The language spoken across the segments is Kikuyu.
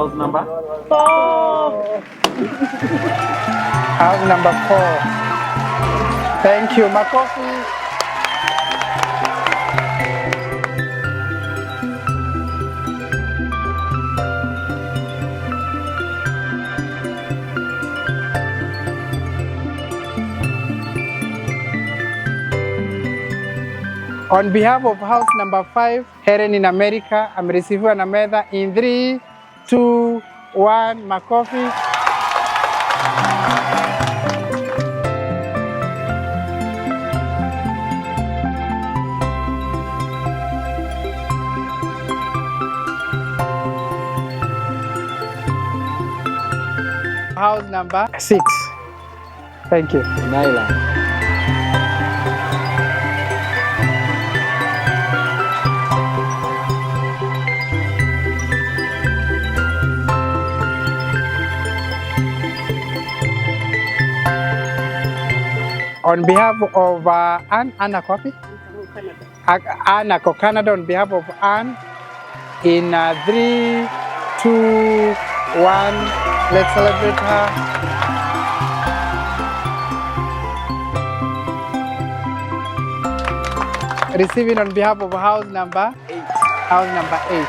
House number 4. House number 4. Thank you. Makofi. On behalf of house number 5, Helen in America, ameresifiwa na meza in 3, 2, 1. Makofi. House number 6. Thank you. Naila. On behalf of Ann, Anna Kopi? Anna ko Canada, on behalf of Ann, in 3, 2, 1, let's celebrate her. Receiving on behalf of house number 8. House number 8.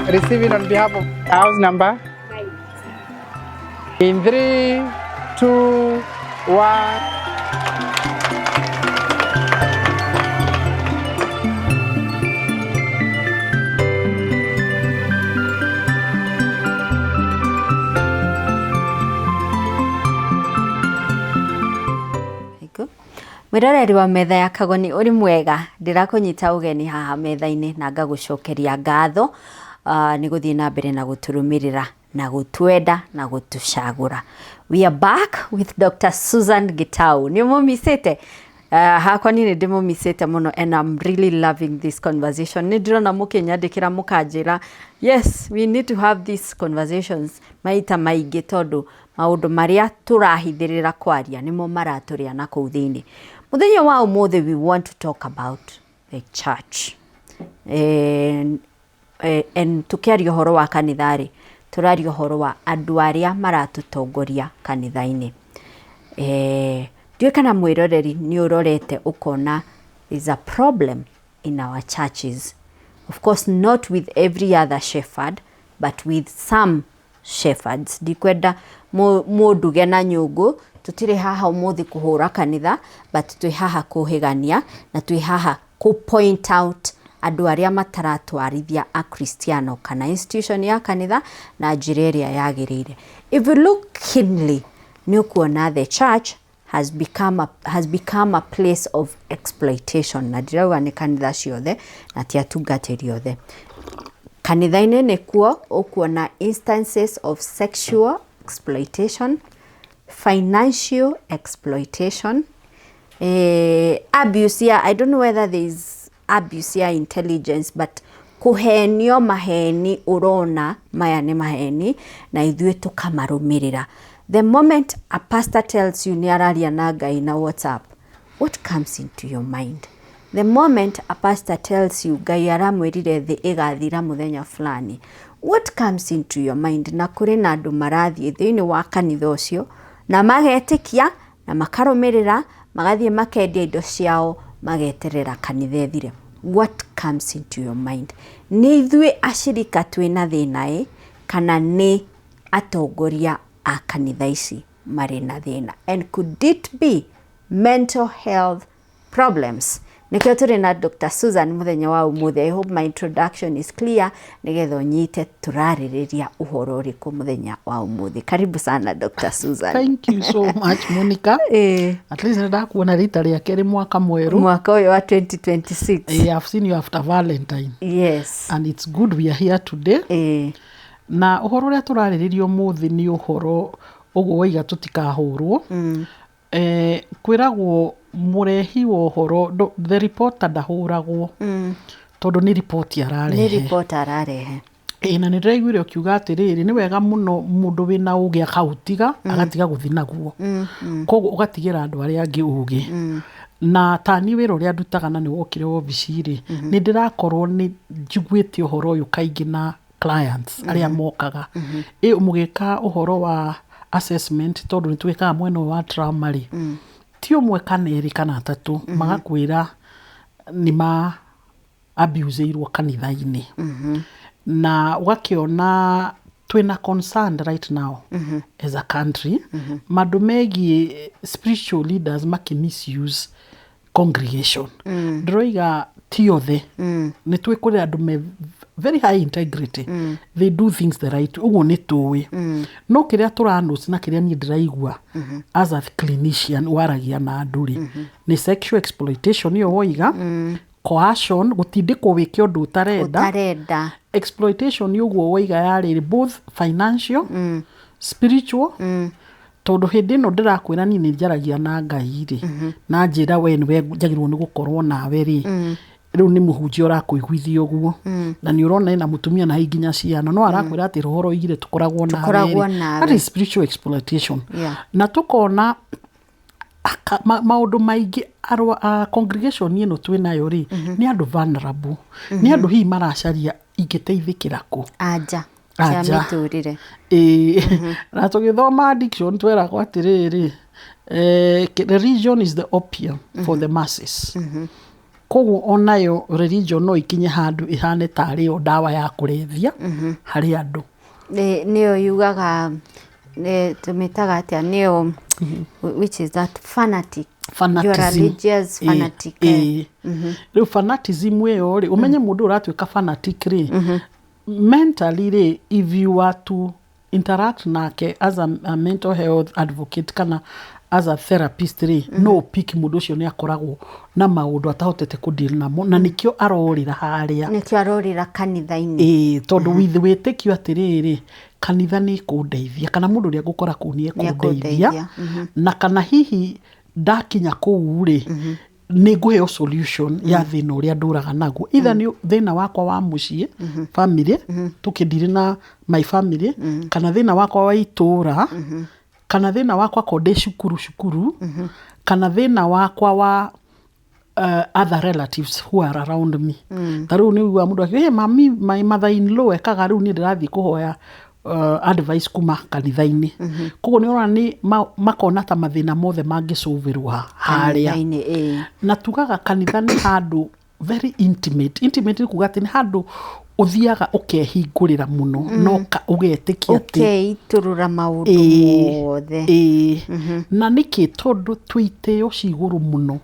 Receiving on behalf of house number 9. In 3, 2, 1. Mwĩroreri wa metha ya Kagoni ũrĩ mwega, ndĩrakũnyita ũgeni haha metha-inĩ na ngagũcokeria ngatho nĩ gũthiĩ na mbere na gũtũrũmĩrĩra na gũtwenda na gũtũcagũra. We are back with Dr. Susan Gitau. Nĩ ũmũmicĩte? Hakwa niĩ nĩ ndĩmũmicĩte mũno and I'm really loving this conversation. Nĩ ndĩrona mũkĩnyandĩkĩra mũkanjĩra yes, we need to have these conversations maita maingĩ tondũ maũndũ marĩa tũrahithĩrĩra kwaria nĩmo maratũrĩa na kũu thĩinĩ. Mũthenya wa ũmũthĩ we want to talk about the church. And tukiaria ũhoro wa kanitha rĩ, tũraria ũhoro wa andũ arĩa maratũtongoria kanitha-inĩ. Ndiũĩ kana mwĩroreri nĩ ũrorete ũkona is a problem in our churches. Of course not with every other shepherd, but with some shepherds. Ndikwenda mũnduge na nyũngũ, tũtirĩ haha ũmũthĩ kũhũra kanitha, but twĩ haha kũhĩgania na twĩ haha kũ point out andũ arĩa mataratwarithia akristiano kana institution ya kanitha na njĩra ĩrĩa yagĩrĩire. If you look keenly, nĩ ũkuona the church has become a place of exploitation. Na ndirauga nĩ kanitha ciothe na ti atungatĩri othe. Kanitha-inĩ nĩkuo ũkuona instances of sexual exploitation, financial exploitation, abuse ya, I don't know whether there is abuse ya intelligence, but kũhenio maheni ũrona maya nĩ maheni na ithuĩ tũkamarũmĩrĩra. The moment a pastor tells you nĩ araria na Ngai na WhatsApp, what comes into your mind? The moment a pastor tells you Ngai aramwĩrire thĩ ĩgathira mũthenya fulani, what comes into your mind? Na kũrĩ na andũ marathiĩ thĩinĩ wa kanitha ũcio na magetĩkia na makarũmĩrĩra, magathiĩ makendia indo ciao, mageterera kanitha ĩthire. What comes into your mind? Nĩ ithuĩ acirika twĩna thĩna ĩ, kana nĩ atongoria a kanitha ici marĩ na thĩna? And could it be mental health problems? Nĩkĩo tũrĩ na Dr. Susan mũthenya wa ũmũthĩ. I hope my introduction is clear nĩgetha ũnyite tũrarĩrĩria ũhoro ũrĩkũ mũthenya wa ũmũthĩ. Karibu sana Dr. Susan. Thank you so much, Monica. At least nĩndakuona rita rĩa kerĩ mwaka mwerũ. Mwaka ũyũ wa 2026. I've seen you after Valentine. Yes. And it's good we are here today. Na ũhoro ũrĩa tũrarĩrĩria ũmũthĩ nĩ ũhoro ũguo waiga tũtikahũrwo. Kwĩragwo mũrehi wa ũhoro, the reporter ndahũragwo. Tondũ nĩ ripoti ararehe. Nĩ ripoti ararehe. Ĩĩ, na nĩ ndĩraiguire ũkiuga atĩrĩrĩ, nĩ wega mũno mũndũ wĩna ũgĩ akaũtiga, agatiga gũthiĩ naguo. Koguo ũgatigĩra andũ arĩa angĩ ũgĩ. Na tani wĩra ũrĩa ndutaga na nĩ wokire wobici rĩ, nĩ ndĩrakorwo nĩ njiguĩte ũhoro ũyũ kaingĩ na clients arĩa mokaga. Ĩ mũgĩka ũhoro wa assessment, tondũ nĩ twĩkaga mwena ũyũ wa trauma rĩ, ti ũmwe kana erĩ kana atatũ magakwĩra nĩ ma abuseirwo kanitha-inĩ. Na ũgakĩona twĩna concerned right now as a country, mandũ megiĩ spiritual leaders makĩ misuse congregation. Ndĩroiga ti othe, nĩ twĩ kũrĩ andũ me very high integrity, they do things the right way, ũguo nĩ tũĩ. No kĩrĩa tũranotice na kĩrĩa niĩ ndĩraigua as a clinician waragia na andũ rĩ, nĩ sexual exploitation ĩyo woiga, coercion, gũtindĩkwo wĩke ũndũ ũtarenda. Ũtarenda. Exploitation ũguo woiga yarĩ both financial, spiritual, tondũ hĩndĩ ĩno ndĩrakwĩra niĩ nĩ njaragia na Ngai rĩ, na njĩra we nĩwe njagĩrĩirwo nĩ gũkorwo nawe rĩ, rĩu nĩ mũhunjia ũrakũiguithia ũguo, na nĩ ũrona ena mũtumia na nginya ciana, no arakwĩra atĩ roho roigire tũkoragwo nawe Tũkoragwo rĩ. nawe. That is spiritual exploitation. Na tũkona maũndũ maingĩ arwa a congregation ĩno twĩ nayo rĩ, nĩ andũ vulnerable, nĩ andũ hihi maracaria ingĩteithĩkĩra kũ. Anja cia Anja. mĩtũrĩre. Ĩĩ, na tũgĩthoma addiction tweragwo atĩrĩrĩ, religion is the opium for the masses. Koguo onayo religion no ikinye handũ ihane tarĩ yo ndawa ya kũrebia harĩ andũ. Nĩyo yugaga, tũmĩtaga atĩa, nĩyo which is that fanatic. Fanatism. You're a religious fanatic. Rĩu fanatism ĩyo rĩ, ũmenye mũndũ ũratuĩka fanatic rĩ, mentally rĩ, if you are to interact nake as a mental health advocate kana as a therapist rĩ, no pick mũndũ ũcio nĩ akoragwo na maũndũ atahotete kũ namo, na nĩkĩo arorĩra harĩa. Nĩkĩo arorĩra kanitha-inĩ. Ĩĩ, tondũ with wĩtĩkio atĩrĩrĩ, kanitha nĩ ĩkũndeithia, kana mũndũ ũrĩa ngũkora kũu nĩ ekũndeithia, Nĩekũndeithia, na kana hihi ndakinya kũu rĩ, nĩ ngũheo solution ya thĩna ũrĩa ndũraga naguo, either nĩ thĩna wakwa wa mũciĩ, family, tũkĩndiri na my family, kana thĩna wakwa wa itũra, kana thĩna wakwa ko ndĩ cukuru, kana thĩna wakwa wa other relatives who are around me. Ta rĩu nĩ ũiguaga mũndũ akiuga, "Hey, mami, my mother in law ekaga, rĩu niĩ ndĩrathiĩ kũhoya advice kuma kanitha-inĩ." Koguo nĩ ũrona nĩ makona ta mathĩna mothe mangĩcũvĩrwo harĩa. Kanitha-inĩ, ĩĩ. Na tugaga kanitha nĩ handũ very intimate. Intimate nĩ kuga atĩ nĩ handũ ũthiaga ũkehingũrĩra mũno, no ũgetĩkia atĩ ũkeitũrũra maũndũ mothe. Ĩĩ, na nĩkĩ? Tondũ twĩ itĩo ci igũrũ mũno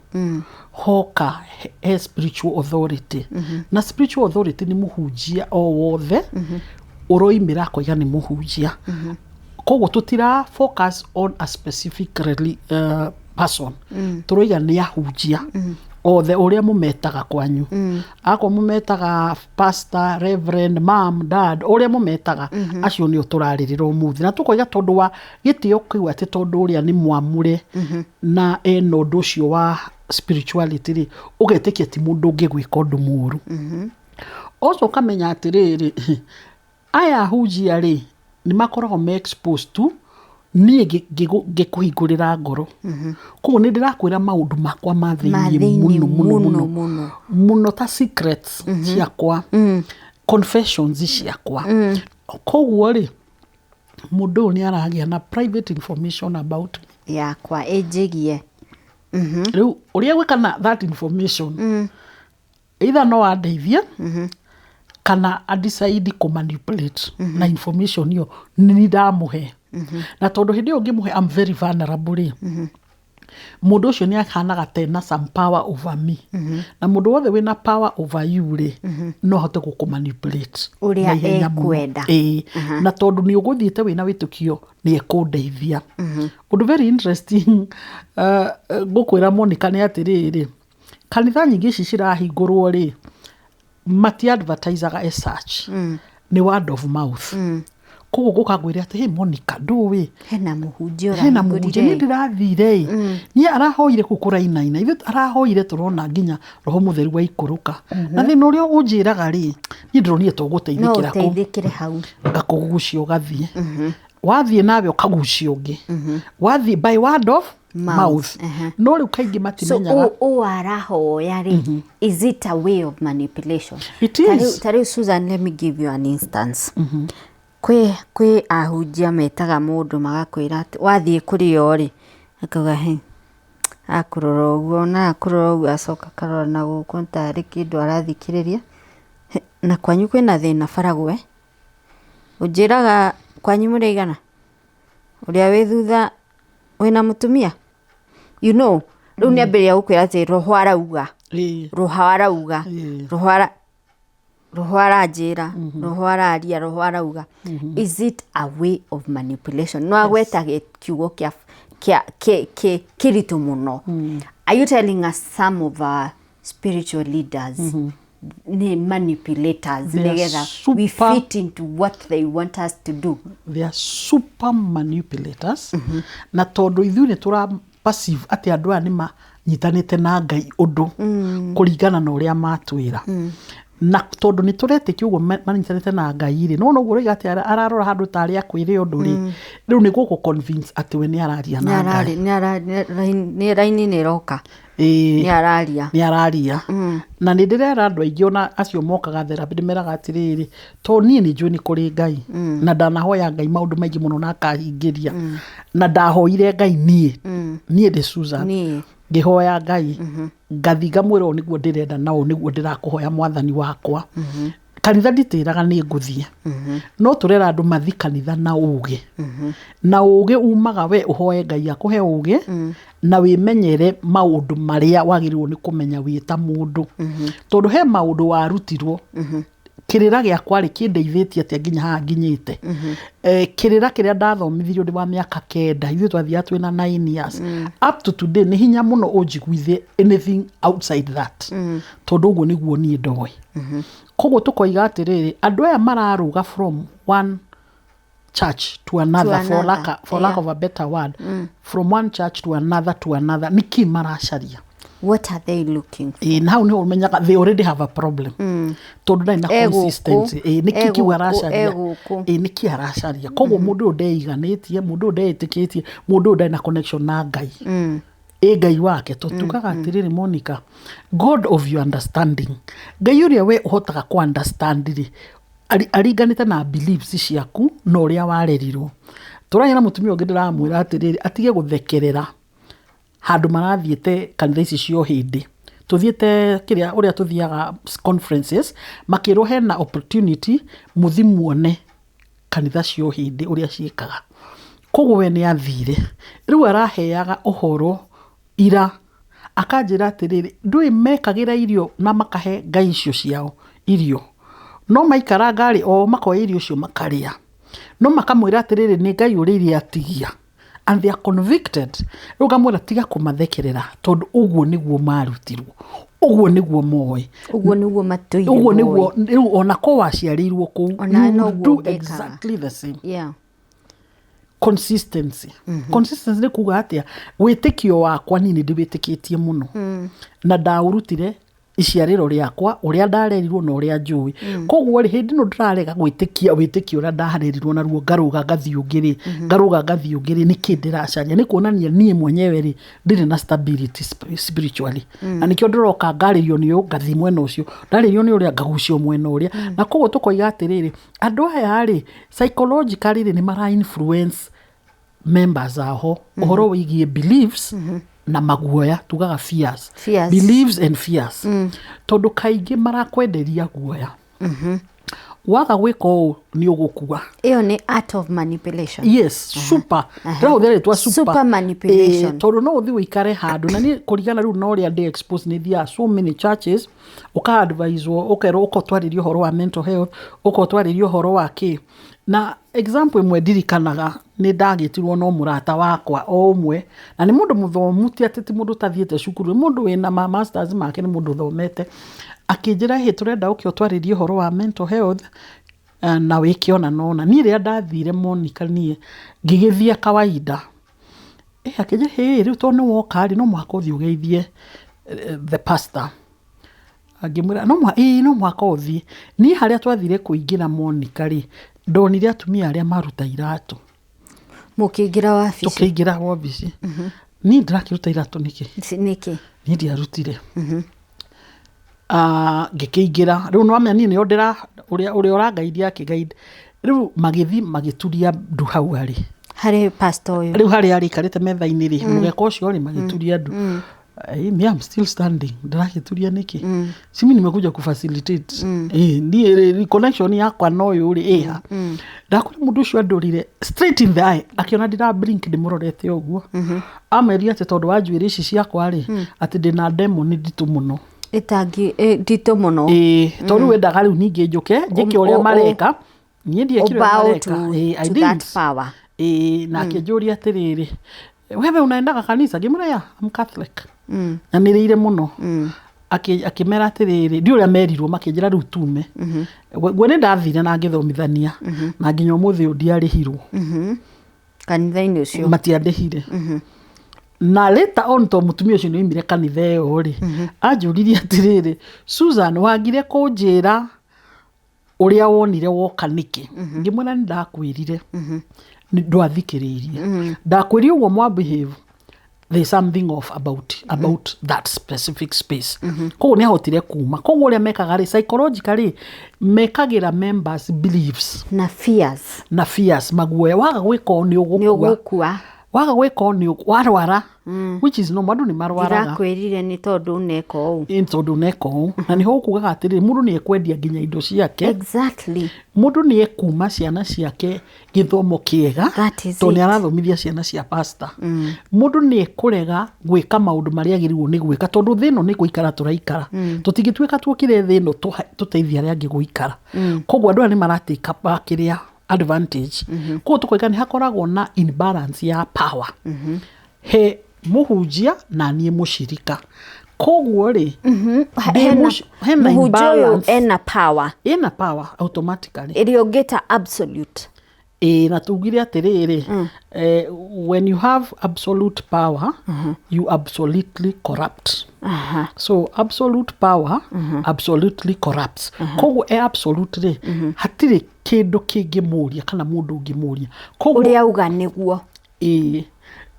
hoka he spiritual authority, na spiritual authority nĩ mũhunjia o wothe ũroimĩra akoiga nĩ mũhunjia. Koguo tũtira focus on a specific person, tũroiga nĩ ahunjia othe ũrĩa mũmetaga kwanyu, akorwo mũmetaga pastor, reverend, mam, dad, ũrĩa mũmetaga, acio nĩo tũrarĩrĩra ũmũthĩ. Na tũkoiga tondũ wa gĩtĩo kĩu, atĩ tondũ ũrĩa nĩ mwamũre na ena ũndũ ũcio wa spirituality rĩ, ũgetĩkia ti mũndũ ũngĩgwĩka ũndũ mũũru. Also ũkamenya atĩrĩrĩ, aya ahunjia rĩ, nĩ makoragwo me exposed to niĩ ngĩkũhingũrĩra ngoro. Koguo nĩ ndĩrakwĩra maũndũ makwa ma Ma thĩiniĩ thĩiniĩ mũno mũno mũno mũno mũno. Mũno, ta secrets ciakwa, confessions ciakwa. Koguo rĩ, mũndũ ũyũ nĩ aragĩa na private information about me yakwa ĩnjĩgie. Rĩu ũrĩa gwĩka na that information, either no andeithie kana adecide kũ manipulate na information ĩyo nĩ ndamũhe. Na tondũ hĩndĩ ĩyo ngĩmũhe I'm very vulnerable rĩ, mũndũ ũcio nĩ ahanaga tena some power over me, na mũndũ wothe wĩna power over you rĩ, no ahote gũkũ manipulate ũrĩa na ihenya mũno. ekwenda. Ĩĩ, na tondũ nĩ ũgũthiĩte wĩna wĩtĩkio nĩ ekũndeithia. Ũndũ very interesting ngũkwĩra Monica nĩ atĩrĩrĩ, kanitha nyingĩ ici cirahingũrwo rĩ, mati advertisaga as such, nĩ word of mouth. Koguo ngũka ngwĩre atĩ, "Hey Monica, ndũĩ hena mũhunjia hena mũhunjia niĩ ũrahingũrire." Ndĩrathire ĩ, niĩ arahoire kũu kũrainaina, ithuĩ arahoire tũrona nginya roho mũtheru waikũrũka, na thĩna ũrĩa ũnjĩraga rĩ, niĩ ndĩronire No tũgũteithĩkĩra kũu." ũteithĩkĩre hau. Ngakũgucia, ũgathiĩ, wathiĩ nawe ũkagucia ũngĩ, wathiĩ by word of mouth, mouth. No rĩu kaingĩ So matimenyaga. Ũ arahoya rĩ, is it a way of manipulation? It is. Ta rĩu Susan, let me give you an instance. Kwĩ ahunjia metaga mũndũ magakwĩra atĩ wathiĩ kũrĩ o rĩ, akauga he akũrora ũguo na akũrora ũguo, acoka akarora na gũkũ tarĩ kĩndũ arathikĩrĩria. He, na kwanyu kwĩna thĩna baragwe, ũnjĩraga kwanyu mũrĩ aigana, ũrĩa wĩ thutha wĩna mũtumia, rĩu nĩ ambĩrĩria gũkwĩra atĩ roho arauga, roho arauga, roho aranjĩra, roho araria, roho arauga. Is it a way of manipulation? No agweta kiugo kĩa kĩritũ mũno. Are you telling us some of our spiritual leaders nĩ manipulators They are nĩgetha we fit into what they want us to do? They are super manipulators, na tondũ ithuĩ nĩ tũra perceive atĩ andũ aya nĩ manyitanĩte na Ngai ũndũ kũringana na ũrĩa matwĩra, na tondũ nĩ tũretĩkia ũguo manyitanĩte na Ngai rĩ, no noguo ũroiga atĩ ararora handũ tarĩ akwĩre ũndũ rĩ, rĩu nĩ gũkũ convince atĩ we nĩ araria na Ngai. Nĩ raini nĩ ĩroka. Nĩ araria. Nĩ araria. Na nĩ ndĩrera andũ aingĩ, ona acio mokaga therapy, ndĩmeraga atĩrĩrĩ, to niĩ nĩ njũĩ nĩ kũrĩ Ngai, na ndanahoya Ngai maũndũ maingĩ mũno na akahingĩria, na ndahoire Ngai niĩ ndĩ Susan, Niĩ. Ngĩhoya Ngai, ngathi ngamwĩra, ũũ nĩguo ndĩrenda na ũũ nĩguo ndĩrakũhoya, mwathani wakwa. Kanitha nditĩraga nĩ ngũthiĩ, no tũrera andũ mathi kanitha na ũgĩ, na ũgĩ umaga we ũhoe Ngai akũhe ũgĩ na wĩmenyere maũndũ marĩa wagĩrĩirwo nĩ kũmenya wĩ ta mũndũ, tondũ he maũndũ warutirwo. Kĩrĩra gĩakwa rĩ, kĩndeithĩtie atĩa nginya haha nginyĩte? Kĩrĩra kĩrĩa ndathomithirio ndĩ wa mĩaka 9, ithuĩ twathiaga twĩna 9 years, up to today nĩ hinya mũno ũnjiguithie anything outside that, tondũ ũguo nĩguo niĩ ndoĩ. Koguo tũkoiga atĩrĩrĩ, andũ aya mararũga from one church to another, To for another, lack of a better word, from one church to another to another, nĩkĩ maracaria? What are they looking for? Ĩ, na hau nĩho ũmenyaga they already have a problem, tondũ ndarĩ na E gũkũ, consistency. Ĩ, nĩkĩ e kĩu gũkũ, aracaria? E gũkũ. Ĩ, nĩkĩ aracaria? Koguo mũndũ ũyũ ndeiganĩtie, mũndũ ũyũ ndeĩtĩkĩtie, mũndũ ũyũ ndarĩ na connection na Ngai, ĩ Ngai wake. To tugaga atĩrĩrĩ, Monica, God of your understanding, Ngai ũrĩa we ũhotaga kũ understand rĩ, aringanĩte na beliefs ciaku na ũrĩa warerirwo. Tũraria na mũtumia ũngĩ, ndĩramwĩra atĩrĩrĩ, atige gũthekerera handũ marathiĩte kanitha ici cia ũhĩndĩ, tũthiĩte kĩrĩa ũrĩa tũthiaga conferences, makĩrwo hena opportunity mũthi muone kanitha cia ũhĩndĩ ũrĩa ciĩkaga. Koguo we nĩ athire, rĩu araheaga ũhoro ira, akanjĩra atĩrĩrĩ, ndũĩ mekagĩra irio na makahe ngai icio ciao irio, no maikara ngarĩ o makoya irio icio makarĩa, no makamwĩra atĩrĩrĩ, nĩ ngai ũrĩa iria atigia, and they are convicted. Rĩu ngamwĩra tiga kũmathekerera, tondũ ũguo nĩguo marutirwo, ũguo nĩguo moĩ. Ũguo nĩguo matũire Ũguo moĩ. Nĩguo rĩu ona ko waciarĩirwo kũu, Ona you noguo would do ũngĩkaga. exactly the same. Consistency nĩ kuga atĩa? Wĩtĩkio wakwa niĩ nĩ ndĩwĩtĩkĩtie mũno, na ndaũrutire iciarĩro rĩakwa, ũrĩa ndarerirwo na ũrĩa njũĩ. Koguo rĩ, hĩndĩ ĩno ndĩrarega gwĩtĩkia wĩtĩkio ũrĩa ndarerirwo naruo, ngarũga ngathiĩ ũngĩ rĩ, ngarũga ngathiĩ ũngĩ rĩ, nĩkĩ ndĩracaria? Nĩ kuonania niĩ mwenyewe rĩ, ndirĩ na stability spiritually, na nĩkĩo ndĩroka ngarĩrio nĩ ũyũ, ngathiĩ mwena ũcio, ndarĩrio nĩ ũrĩa, ngagucio mwena ũrĩa. Na koguo tũkoiga atĩrĩrĩ, andũ aya rĩ, psychologically rĩ, nĩ mara influence members aho ũhoro wĩgiĩ beliefs na maguoya, tugaga fears. Fears. Beliefs and fears, tondũ kaingĩ marakwenderia guoya, waga gwĩka ũũ nĩ ũgũkua. Ĩyo nĩ art of manipulation. Yes, super, ndĩrahũthĩra rĩtwa super. Super manipulation. Tondũ no ũthiĩ ũikare handũ na niĩ kũringana rĩu na ũrĩa ndĩ expose, nĩ thiaga so many churches, ũka advisewo, ũkerwo, ũkotwarĩria ũhoro wa mental health, ũkotwarĩria ũhoro wa kĩ. Na example ĩmwe ndirikanaga, nĩ ndagĩtirwo no mũrata wakwa o ũmwe, na nĩ mũndũ mũthomu, ti atĩ ti mũndũ ũtathiĩte cukuru, nĩ mũndũ wĩna ma masters make, nĩ mũndũ ũthomete. Akĩnjĩra, "Hĩ, tũrenda ũke ũtwarĩrie ũhoro wa mental health." Na wĩke ona nona. Niĩ rĩrĩa ndathire Monica, niĩ ngĩgĩthiĩ kawaida. Akĩnjĩra, "Hĩ, rĩu tondũ nĩ woka rĩ, no mũhaka ũthiĩ ũgeithie the pastor." Ngĩmwĩra, "No mũhaka, ĩĩ no mũhaka ũthiĩ." Niĩ harĩa twathire kũingĩra Monica rĩ, ndonire atumia arĩa maruta iratũ. Mũkĩingĩra wabici? Tũkĩingĩra wabici. Niĩ ndĩrakĩruta iratũ nĩkĩ? Nĩkĩ? Niĩ ndiarutire. Ah, ngĩkĩingĩra rĩu nĩwamenya niĩ nĩo ndĩra ũrĩa ũrangaindia akĩgaindi. Rĩu magĩthiĩ magĩturia ndu hau harĩ Harĩ pastor ũyũ? Rĩu harĩa arĩ ikarĩte metha-inĩ rĩ, mũgeka ũcio rĩ, magĩturia ndu. Me I'm still standing. Ndĩragĩturia nĩkĩ? Si mimi nimekuja kufacilitate. Niĩ rĩ, connection yakwa na ũyũ rĩ ĩha. Ndakora mũndũ ũcio andorire straight in the eye, akĩona ndĩra blink ndĩmũrorete ũguo. Amerire atĩ tondũ wa njuĩrĩ ici ciakwa rĩ, atĩ ndĩna demon nditũ mũno. Ĩtangi nditũ mũno. Ĩĩ, tondũ rĩu endaga rĩu ningĩ njũke njĩke ũrĩa mareka. Niĩ ndiekire ũrĩa Bow mareka. I to that didn't. power. Ĩĩ, na akĩnjũria atĩrĩrĩ, "Wewe unaendaga kanitha?" Ngĩmwĩra, "Yeah, I'm Catholic." Nyanĩrĩire mũno. Akĩmera atĩrĩrĩ, ndi ũrĩa merirwo, makĩnjĩra rĩu tume. Gwe nĩ ndathire na ngĩthomithania, na nginya ũmũthĩ ũyũ ndiarĩhirwo. Kanitha-inĩ ũcio? Matiandĩhire. Na later on, to mũtumia ũcio nĩ oimire kanitha ĩyo rĩ, anjũririe atĩrĩrĩ, "Susan, wagire kũnjĩra ũrĩa wonire woka nĩkĩ?" Ngĩmwĩra, "Nĩ ndakwĩrire, nĩ ndwathikĩrĩirie. Ndakwĩrire ũguo mwa behave, there's something off about that specific space." Koguo nĩ ahotire kuma. Koguo ũrĩa mekaga rĩ, psychologically mekagĩra members beliefs na fears. Na fears, maguoya. Waga gwĩka ũũ nĩ nĩ ũgũkua. Ũgũkua. Waga gwĩka ũũ nĩ warwara, which is normal, andũ nĩ marwaraga. Ndirakwĩrire nĩ tondũ uneka ũũ. Ĩ, tondũ uneka ũũ. Na nĩho ũkugaga atĩrĩrĩ, mũndũ nĩ ekwendia nginya indo ciake. Mũndũ nĩ ekuma ciana ciake gĩthomo kĩega That is tondũ nĩ it. arathomithia ciana cia pasta. Mũndũ nĩ ekũrega gwĩka maũndũ marĩa agĩrĩirwo nĩ gwĩka, tondũ thĩ ĩno nĩ gũikara tũraikara. Tũtingĩtuĩka tuokire thĩ ĩno tũteithie arĩa angĩ gũikara. Koguo andũ aya nĩ maratĩka kĩrĩa advantage. Koguo tũkoiga nĩ hakoragwo na imbalance ya power he mũhunjia na niĩ mũcirika. Koguo rĩ, hena Mũhunjia ũyũ imbalance. Ena power. Ĩna power automatically. Ĩrĩa ũngĩta absolute. Ĩĩ, na tugire atĩrĩrĩ, when you have absolute power, you absolutely corrupt. So absolute power absolutely corrupts. Koguo e absolute rĩ, hatirĩ kĩndũ kĩngĩmũria kana mũndũ ũngĩmũria. Koguo Ũrĩa auga nĩguo. Ĩĩ.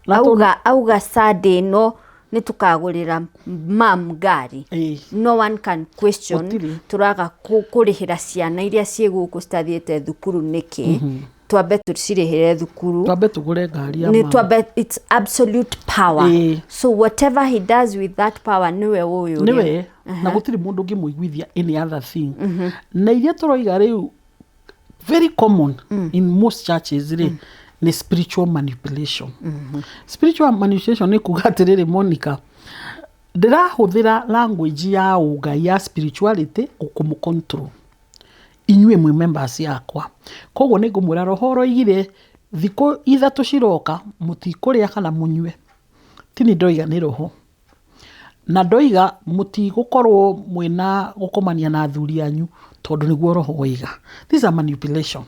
Na tondũ Auga Sunday ĩno nĩ tũkagũrĩra mam ngari, no one can question. Gũtirĩ. Tũraga kũrĩhĩra ciana iria ciĩ gũkũ citathiĩte thukuru nĩkĩ? Twambe tũcirĩhĩre thukuru. Twambe tũgũre ngari ya nĩ mama. Twambe, it's absolute power. So whatever he does with that power, nĩwe ũyũ ũrĩa- Nĩwe, na gũtirĩ mũndũ ũngĩmũiguithia any other thing. Na iria tũroiga rĩu very common in most churches rĩ, nĩ spiritual manipulation. Spiritual manipulation nĩ kuga atĩrĩrĩ, Monica, ndĩrahũthĩra language ya ũngai, ya spirituality, kũmũ control inyuĩ mwĩ members yakwa. Koguo nĩ ngũmwĩra roho ũroigire thikũ 3 ciroka mũtikũrĩa kana mũnyue. Tini ndoiga, nĩ roho. Na ndoiga mũtigũkorwo mwĩna gũkomania na athuri anyu tondũ nĩguo roho woiga. This is a manipulation.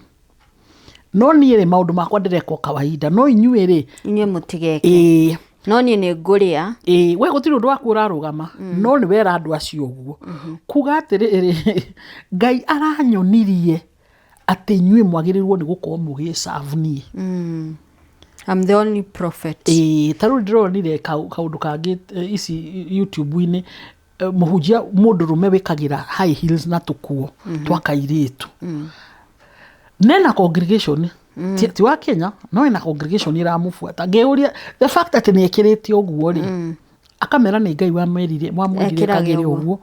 No niĩ rĩ, maũndũ makwa ndĩreka o kawaida, no inyuĩ rĩ, Inyuĩ mũtigeke. Ĩĩ. No niĩ nĩ ngũrĩa. Ĩĩ, we gũtirĩ ũndũ waku ũrarũgama, no nĩ wera andũ acio ũguo. Kuga atĩrĩrĩ, Ngai aranyonirie atĩ inyuĩ mwagĩrĩirwo nĩ gũkorwo mũgĩcabu niĩ. I'm the only prophet. Ĩĩ, ta rĩu ndĩronire kaũndũ kangĩ ici YouTube-inĩ, mũhunjia mũndũrũme wĩkagĩra high heels na tũkuo twa kairĩtu. Nena congregation ti wa Kenya, no ena congregation ĩramũbuata. Ngĩũria, the fact atĩ nĩ ekĩrĩte ũguo rĩ, akamera nĩ Ngai wamwĩrire wamwĩrire Ekĩrage ekagĩre ũguo. Ũguo.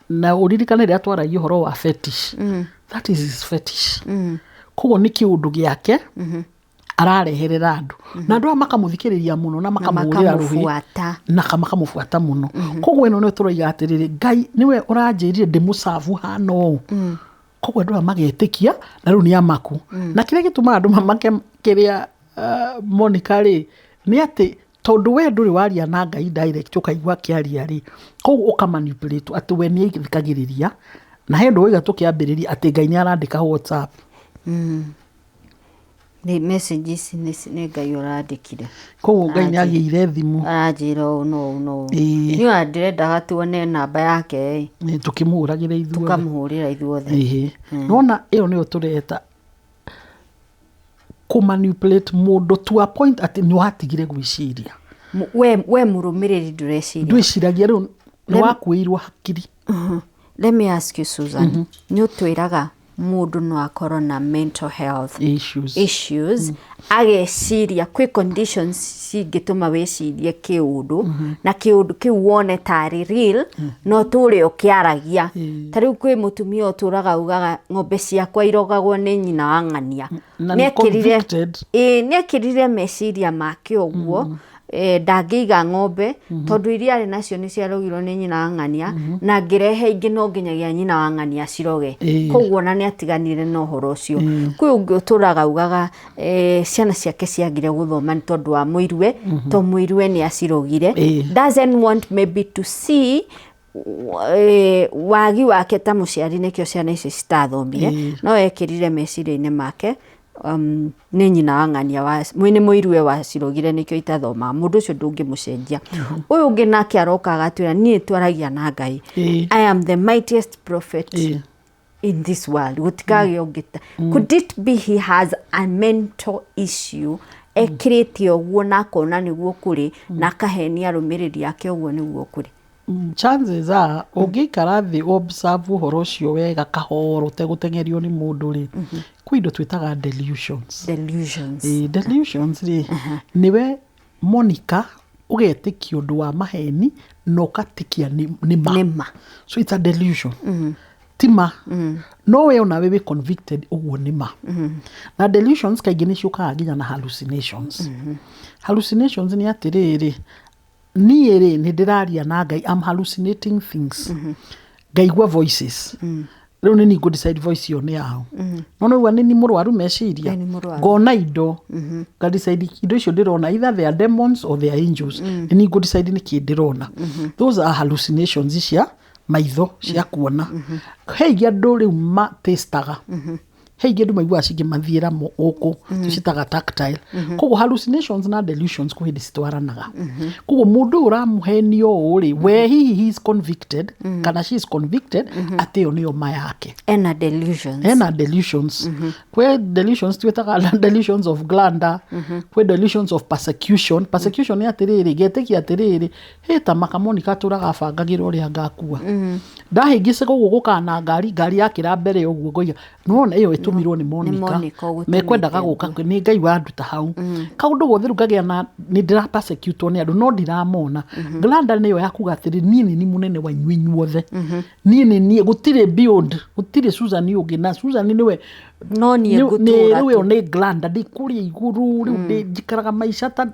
Na ũririkane rĩrĩa twaragia ũhoro wa fetish, that is his fetish. Koguo nĩ kĩũndũ gĩake arareherera andũ, na andũ aya makamũthikĩrĩria mũno na makamũhũrĩra rũhĩ. Makamũbuata. Na makamũbuata mũno. Koguo ĩno nĩyo tũroiga atĩrĩrĩ, Ngai nĩwe ũranjĩrire ndĩmũcabu hana ũũ. Koguo andũ aya magetĩkia na rĩu nĩ amaku. Na kĩrĩa gĩtũmaga andũ mamake kĩrĩa, Monica rĩ, nĩ atĩ tondũ we ndũrĩ waria na Ngai direct ũkaigua akĩaria rĩ, koguo ũkamanipulate atĩ we nĩ athikagĩrĩria. Na he ũndũ woiga tũkĩambĩrĩria atĩ Ngai nĩ arandĩka WhatsApp. Nĩ message ici nĩ Ngai ũrandĩkire. Koguo Ngai nĩ agĩire thimũ. Aranjĩra ũũ no ũũ no ũũ. Ĩĩ. Niĩ ona ndĩrendaga tuone namba yake ĩ. Nĩ tũkĩmũhũragĩra ithuothe. Tũkamũhũrĩra ithuothe. Ĩhĩ. Nona ĩyo nĩyo tũreta kũ manipulate mũndũ to a point atĩ nĩ watigire gwĩciria. We mũrũmĩrĩri ndũreciria. Ndwĩciragia rĩu nĩ wakuĩirwo hakiri. Let me ask you, Susan. Nĩ ũtwĩraga mũndũ no akorwo na mental health issues, issues ageciria kwĩ conditions cingĩtũma wĩcirie kĩũndũ na kĩũndũ kĩu wone tarĩ real no tũre ũkĩaragia. Ta rĩu kwĩ mũtumia ũtũraga ugaga ng'ombe ciakwa irogagwo nĩ nyina wa ng'ania. Na nĩ convicted. Ĩĩ, nĩekĩrire meciria make ũguo, ndangĩiga ng'ombe tondũ iria arĩ nacio nĩ ciarogirwo nĩ nyina wa ng'ania, na angĩrehe ingĩ no nginyagia nyina wa ng'ania ciroge. Koguo ona nĩ atiganire na ũhoro ũcio. Kwĩ ũngĩ ũtũraga ugaga ciana ciake ciagire gũthoma nĩ tondũ wa mũirue, to mũirue nĩ acirogire. Doesn't want maybe to see wagi wake ta mũciari nĩkĩo ciana icio citathomire, no ekĩrire meciria-inĩ make nĩ nyina wa ng'ania nĩ mũirue wacirogire nĩkĩo itathomaga. Mũndũ ũcio ndũngĩmũcenjia. Ũyũ ũngĩ nake aroka agatwĩra niĩ twaragia na Ngai. I am the mightiest prophet in this world. Gũtikagĩa ũngĩ ta. Could it be he has a mental issue ekĩrĩte ũguo na akona nĩguo kũrĩ na akahenia arũmĩrĩri ake ũguo nĩguo kũrĩ? Chances are ũngĩikara thĩ observe ũhoro ũcio wega kahoro ũtegũteng'erio nĩ mũndũ rĩ, kwĩ indo twĩtaga delusions. Delusions. Delusions rĩ, nĩwe Monica ũgetĩkia ũndũ wa maheni na ũgatikia nĩ ma. Nĩ ma. So it's a delusion. Ti ma. No we onawe wĩ convicted ũguo nĩ ma. Na delusions kaingĩ nĩ ciũkaga nginya na hallucinations. Hallucinations nĩ atĩrĩrĩ, niĩ rĩ nĩ ndĩraria na Ngai, I'm hallucinating things. Ngaigua voices. Rĩu nĩ niĩ ngũ decide voice ĩyo nĩ yaũ. No nĩũigua nĩ niĩ mũrwaru meciria. Nĩ mũrwaru. Ngona indo. Nga decide indo icio ndĩrona either they are demons or they are angels. Nĩ niĩ ngũ decide nĩkĩ ndĩrona. Those are hallucinations cia maitho cia kuona. He ingĩ andũ rĩu ma tastaga. He ingĩ andũ maiguaga cingĩmathiĩra gũkũ, tũciĩtaga tactile. Koguo hallucinations na delusions kwĩ hĩndĩ citwaranaga. Koguo mũndũ ũyũ ũramũhenio ũũ rĩ, we hihi he is convicted kana she is convicted atĩ ĩyo nĩyo ma yake. Ena delusions. Ena delusions. Kwĩ delusions twĩtaga delusions of grandeur, kwĩ delusions of persecution. Persecution nĩ atĩrĩrĩ, ngetĩkia atĩrĩrĩ, hĩ ta maka Monica atũraga abangagĩra ũrĩa ngakua. Ndahĩngĩcĩka ũguo gũkaga na ngari, ngari yakĩra mbere ũguo ngoiga, nĩwona ĩyo ĩtũmirwo nĩ Monica. Monica ũgũtũmĩte Mekwendaga gũka, nĩ Ngai wanduta hau. Kaũndũ gothe rĩu ngagĩa na nĩ ndĩra persecutwo nĩ andũ no ndiramona. Grandeur nĩyo ya kuga atĩrĩ, niĩ nĩ niĩ mũnene wa inyuĩ inyuothe. Niĩ nĩ niĩ, gũtirĩ beyond, gũtirĩ Susan ũngĩ, na Susan nĩwe No niĩ ngũtũra rĩu ĩyo tu. nĩ grandeur, ndĩ kũrĩa igũrũ, rĩu ndĩ njikaraga maica ta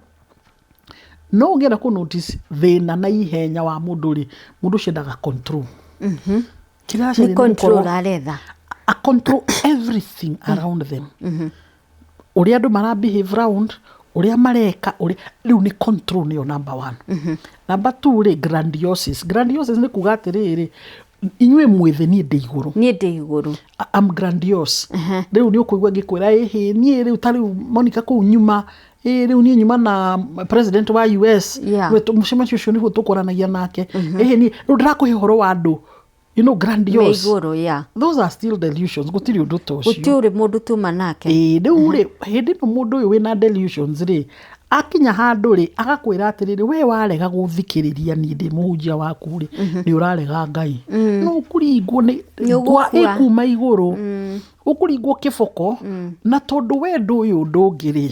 no ũngĩenda kũ notice thĩna na ihenya wa mũndũ rĩ, mũndũ ũcio endaga control. Kĩrĩa Nĩ aracaria nĩ control gũkorwo aretha. a control everything around them. Ũrĩa andũ mara behave round, ũrĩa mareka, ũrĩa rĩu nĩ control nĩyo number one. Number two rĩ, grandiosis. Grandiosis nĩ kuga atĩrĩrĩ, inyuĩ mwĩ thĩ niĩ ndĩ igũrũ. Niĩ ndĩ igũrũ. I'm grandiose. Rĩu nĩ ũkũigua ngĩkwĩra ĩhĩ niĩ rĩu ta rĩu Monica kũu nyuma, ĩĩ rĩu niĩ nyuma na president wa US. Mũcemanio ũcio nĩguo tũkwaranagia nake. Ĩhĩ niĩ rĩu ndĩrakũhe ũhoro wa andũ, you know, grandiose. Me igũrũ, yeah. Those are still delusions. Gũtirĩ ũndũ ta ũcio. Gũtirĩ mũndũ tuma nake. Ĩĩ, rĩu rĩ, hĩndĩ ĩno mũndũ ũyũ wĩna delusions rĩ, akinya handũ rĩ, agakwĩra atĩrĩrĩ, we warega gũthikĩrĩria niĩ ndĩ mũhunjia waku rĩ, nĩ ũrarega Ngai. No ũkũringwo nĩ Nĩ ngwa ũgũkua. ĩkuma igũrũ. Ũkũringwo kĩboko, na tondũ we ndũĩ ũndũ ũngĩ rĩ,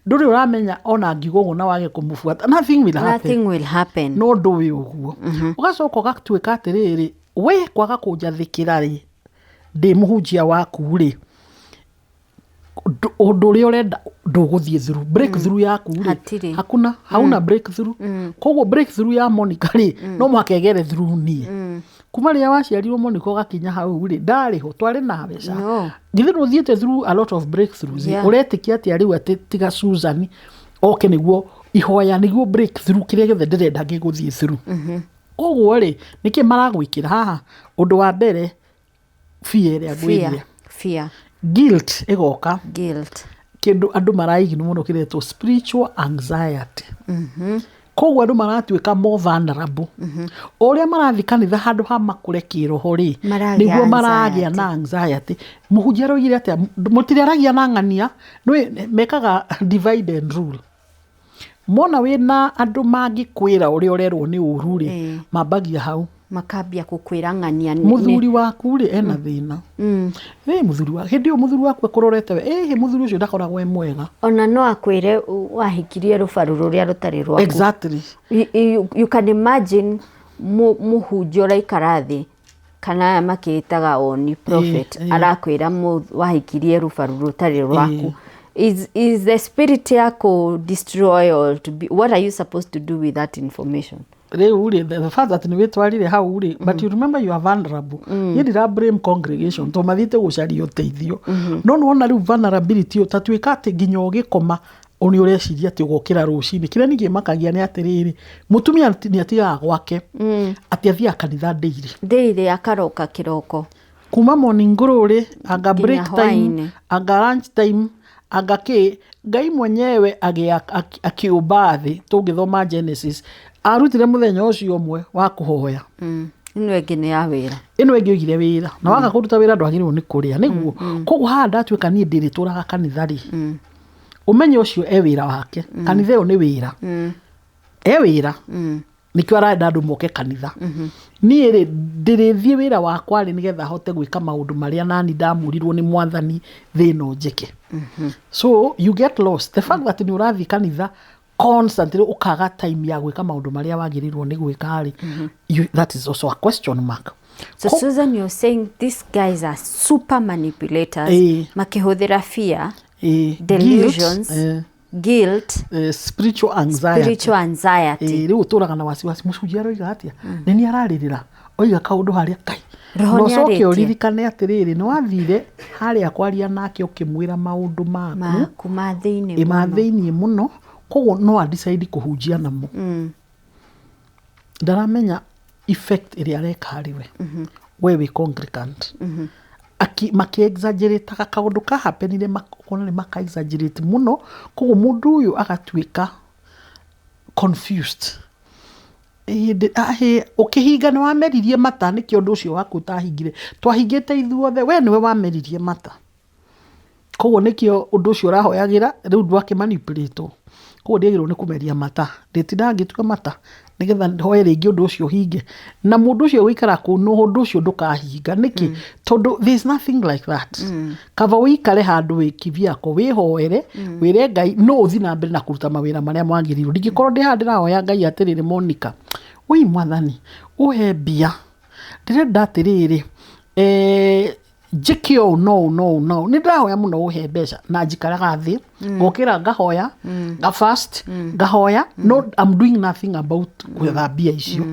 ndũrĩ ũramenya ona ngiuga ũguo na wage kũmũbuata. Nothing will happen. Nothing will happen. No ndũĩ ũguo. Ũgacoka ũgatuĩka atĩrĩrĩ, we kwaga kũnjathĩkĩra rĩ, ndĩ mũhunjia waku rĩ, ũndũ ũrĩa ũrenda ndũgũthiĩ through. Breakthrough yaku rĩ, Hatirĩ. hakuna, hauna breakthrough. Koguo breakthrough ya Monica rĩ, no mũhaka ĩgere through niĩ. Kuma rĩrĩa waciarirwo Monica ũgakinya hau rĩ, ndarĩ ho, twarĩ nawe ca. No. Githĩ ndũthiĩte through a lot of breakthroughs. Ũretĩkia atĩa rĩu atĩ tiga Susan oke nĩguo ihoya, nĩguo breakthrough kĩrĩa gĩothe ndĩrenda gĩgũthiĩ through. Koguo rĩ, nĩkĩ maragwĩkĩra haha? Ũndũ wa mbere, fear ĩrĩa Fear. ngwĩrire. Fear. Guilt ĩgoka. Guilt. Kĩndũ andũ maraiginu mũno kĩretwo spiritual anxiety. Koguo andũ maratuĩka more vulnerable. O ũrĩa marathiĩ kanitha handũ ha makũre kĩroho rĩ, Maragĩa nĩguo maragĩa anxiety. na anxiety. Mũhunjia aroigire atĩa? Mũtirĩaragia na ng'ania. Nĩũĩ mekaga divide and rule. Mona wĩna andũ mangĩkwĩra ũrĩa ũrerwo nĩ ũru rĩ, mambagia hau. Makambia gũkwĩra ng'ania Mũthuri waku rĩ ena thĩna. Ĩ mũthuri wa hĩndĩ ĩyo mũthuri waku akũrorete we, ĩhĩ mũthuri ũcio ndakoragwo e mwega. Ona no akwĩre wahikirie rũbaru rũrĩa rũtarĩ rwaku. Exactly. You can imagine mũhunjia ũraikara thĩ kana aya makĩĩtaga oni prophet arakwĩra wahikirie rũbaru rũtarĩ rwaku. Is the spirit ya kũ destroy or to be, what are you supposed to do with that information? Rĩu rĩ, the fact that nĩ wĩtwarire hau rĩ, but you remember you are vulnerable. Niĩ ndira blame congregation tondũ mathiĩte gũcaria ũteithio, no nĩwona rĩu vulnerability ĩyo, ta tuĩka atĩ nginya ũgĩkoma nĩ ũreciria atĩ ũgokĩra rũcinĩ. Kĩrĩa ningĩ makagia nĩ atĩrĩrĩ, mũtumia nĩ atigaga gwake atĩ athiaga kanitha daily. Daily, akaroka kĩroko. Kuma morning glory anga nginya break time, hwaĩ-inĩ. Anga lunch time, anga kĩ. Ngai mwenyewe akĩũmba thĩ, tũngĩthoma Genesis, arutire mũthenya ũcio ũmwe wa kũhoya. Ĩno ĩngĩ nĩ ya wĩra. Ĩno ĩngĩ oigire wĩra, na waga kũruta wĩra ndwagĩrĩirwo nĩ kũrĩa nĩguo. Koguo haha ndatuĩka niĩ ndĩrĩtũraga kanitha rĩ, ũmenye ũcio e wĩra wake. Kanitha ĩyo nĩ wĩra, e wĩra, nĩkĩo arenda andũ moke kanitha. Niĩ rĩ, ndĩrĩthiĩ wĩra wakwa rĩ nĩgetha hote gwĩka maũndũ marĩa nani ndamũrirwo nĩ Mwathani thĩ ĩno njĩke. So you get lost. The fact that nĩ ũrathiĩ kanitha constantly, ũkaga time ya gwĩka maũndũ marĩa wagĩrĩirwo nĩ gwĩka rĩ, that is also a question mark. So Susan, you're saying these guys are super manipulators, makĩhũthĩra fear, delusions, guilt, guilt, spiritual anxiety. Spiritual anxiety. Rĩu ũtũraga na wasiwasi, mũcunjia aroiga atĩa, nĩ niĩ ararĩrĩra, oiga kaũndũ harĩa kai. Roho Na ũcoke nĩarĩtie. ũririkane atĩrĩrĩ, nĩ wathire harĩa kwaria nake ũkĩmwĩra maũndũ maku maku ma thĩinĩ ĩ ma mũno. Thĩiniĩ mũno. Koguo no adecide kũhunjia namo, ndaramenya effect ĩrĩa areka harĩ we. We wĩ congregant. Maki exaggerate kaũndũ ka happenire, ũkona nĩ maka exaggerate mũno. Koguo mũndũ ũyũ agatuĩka confused. Ũkĩhinga nĩ wameririe mata, nĩkĩo ũndũ ũcio waku ũtahingire. Twahingĩte ithuothe, we nĩwe wameririe mata. Koguo nĩkĩo ũndũ ũcio ũrahoyagĩra rĩu ndwakĩ manipulate. Koguo ndiagĩrĩirwo nĩ kũmeria mata, ndĩtindaga ngĩtua mata nĩgetha hoe rĩngĩ ũndũ ũcio ũhinge. Na mũndũ ũcio gũikara kũu, no ũndũ ũcio ndũkahinga. Nĩkĩ? Tondũ there is nothing like that. Kaba ũikare handũ wĩ kivyako, wĩhoere, wĩre Ngai no ũthiĩ na mbere na kũruta mawĩra marĩa mwagĩrĩirwo. Ndingĩkorwo ndĩ haha ndĩrahoya Ngai atĩrĩrĩ, Monica, woi Mwathani ũhe mbia, ndĩrenda atĩrĩrĩ, njĩke ũũ no ũũ no ũũ no ũũ, nĩ ndĩrahoya mũno ũhe mbeca, na njikaraga thĩ, ngokĩra ngahoya, nga fast, ngahoya, no I'm doing nothing about gwetha mbia icio.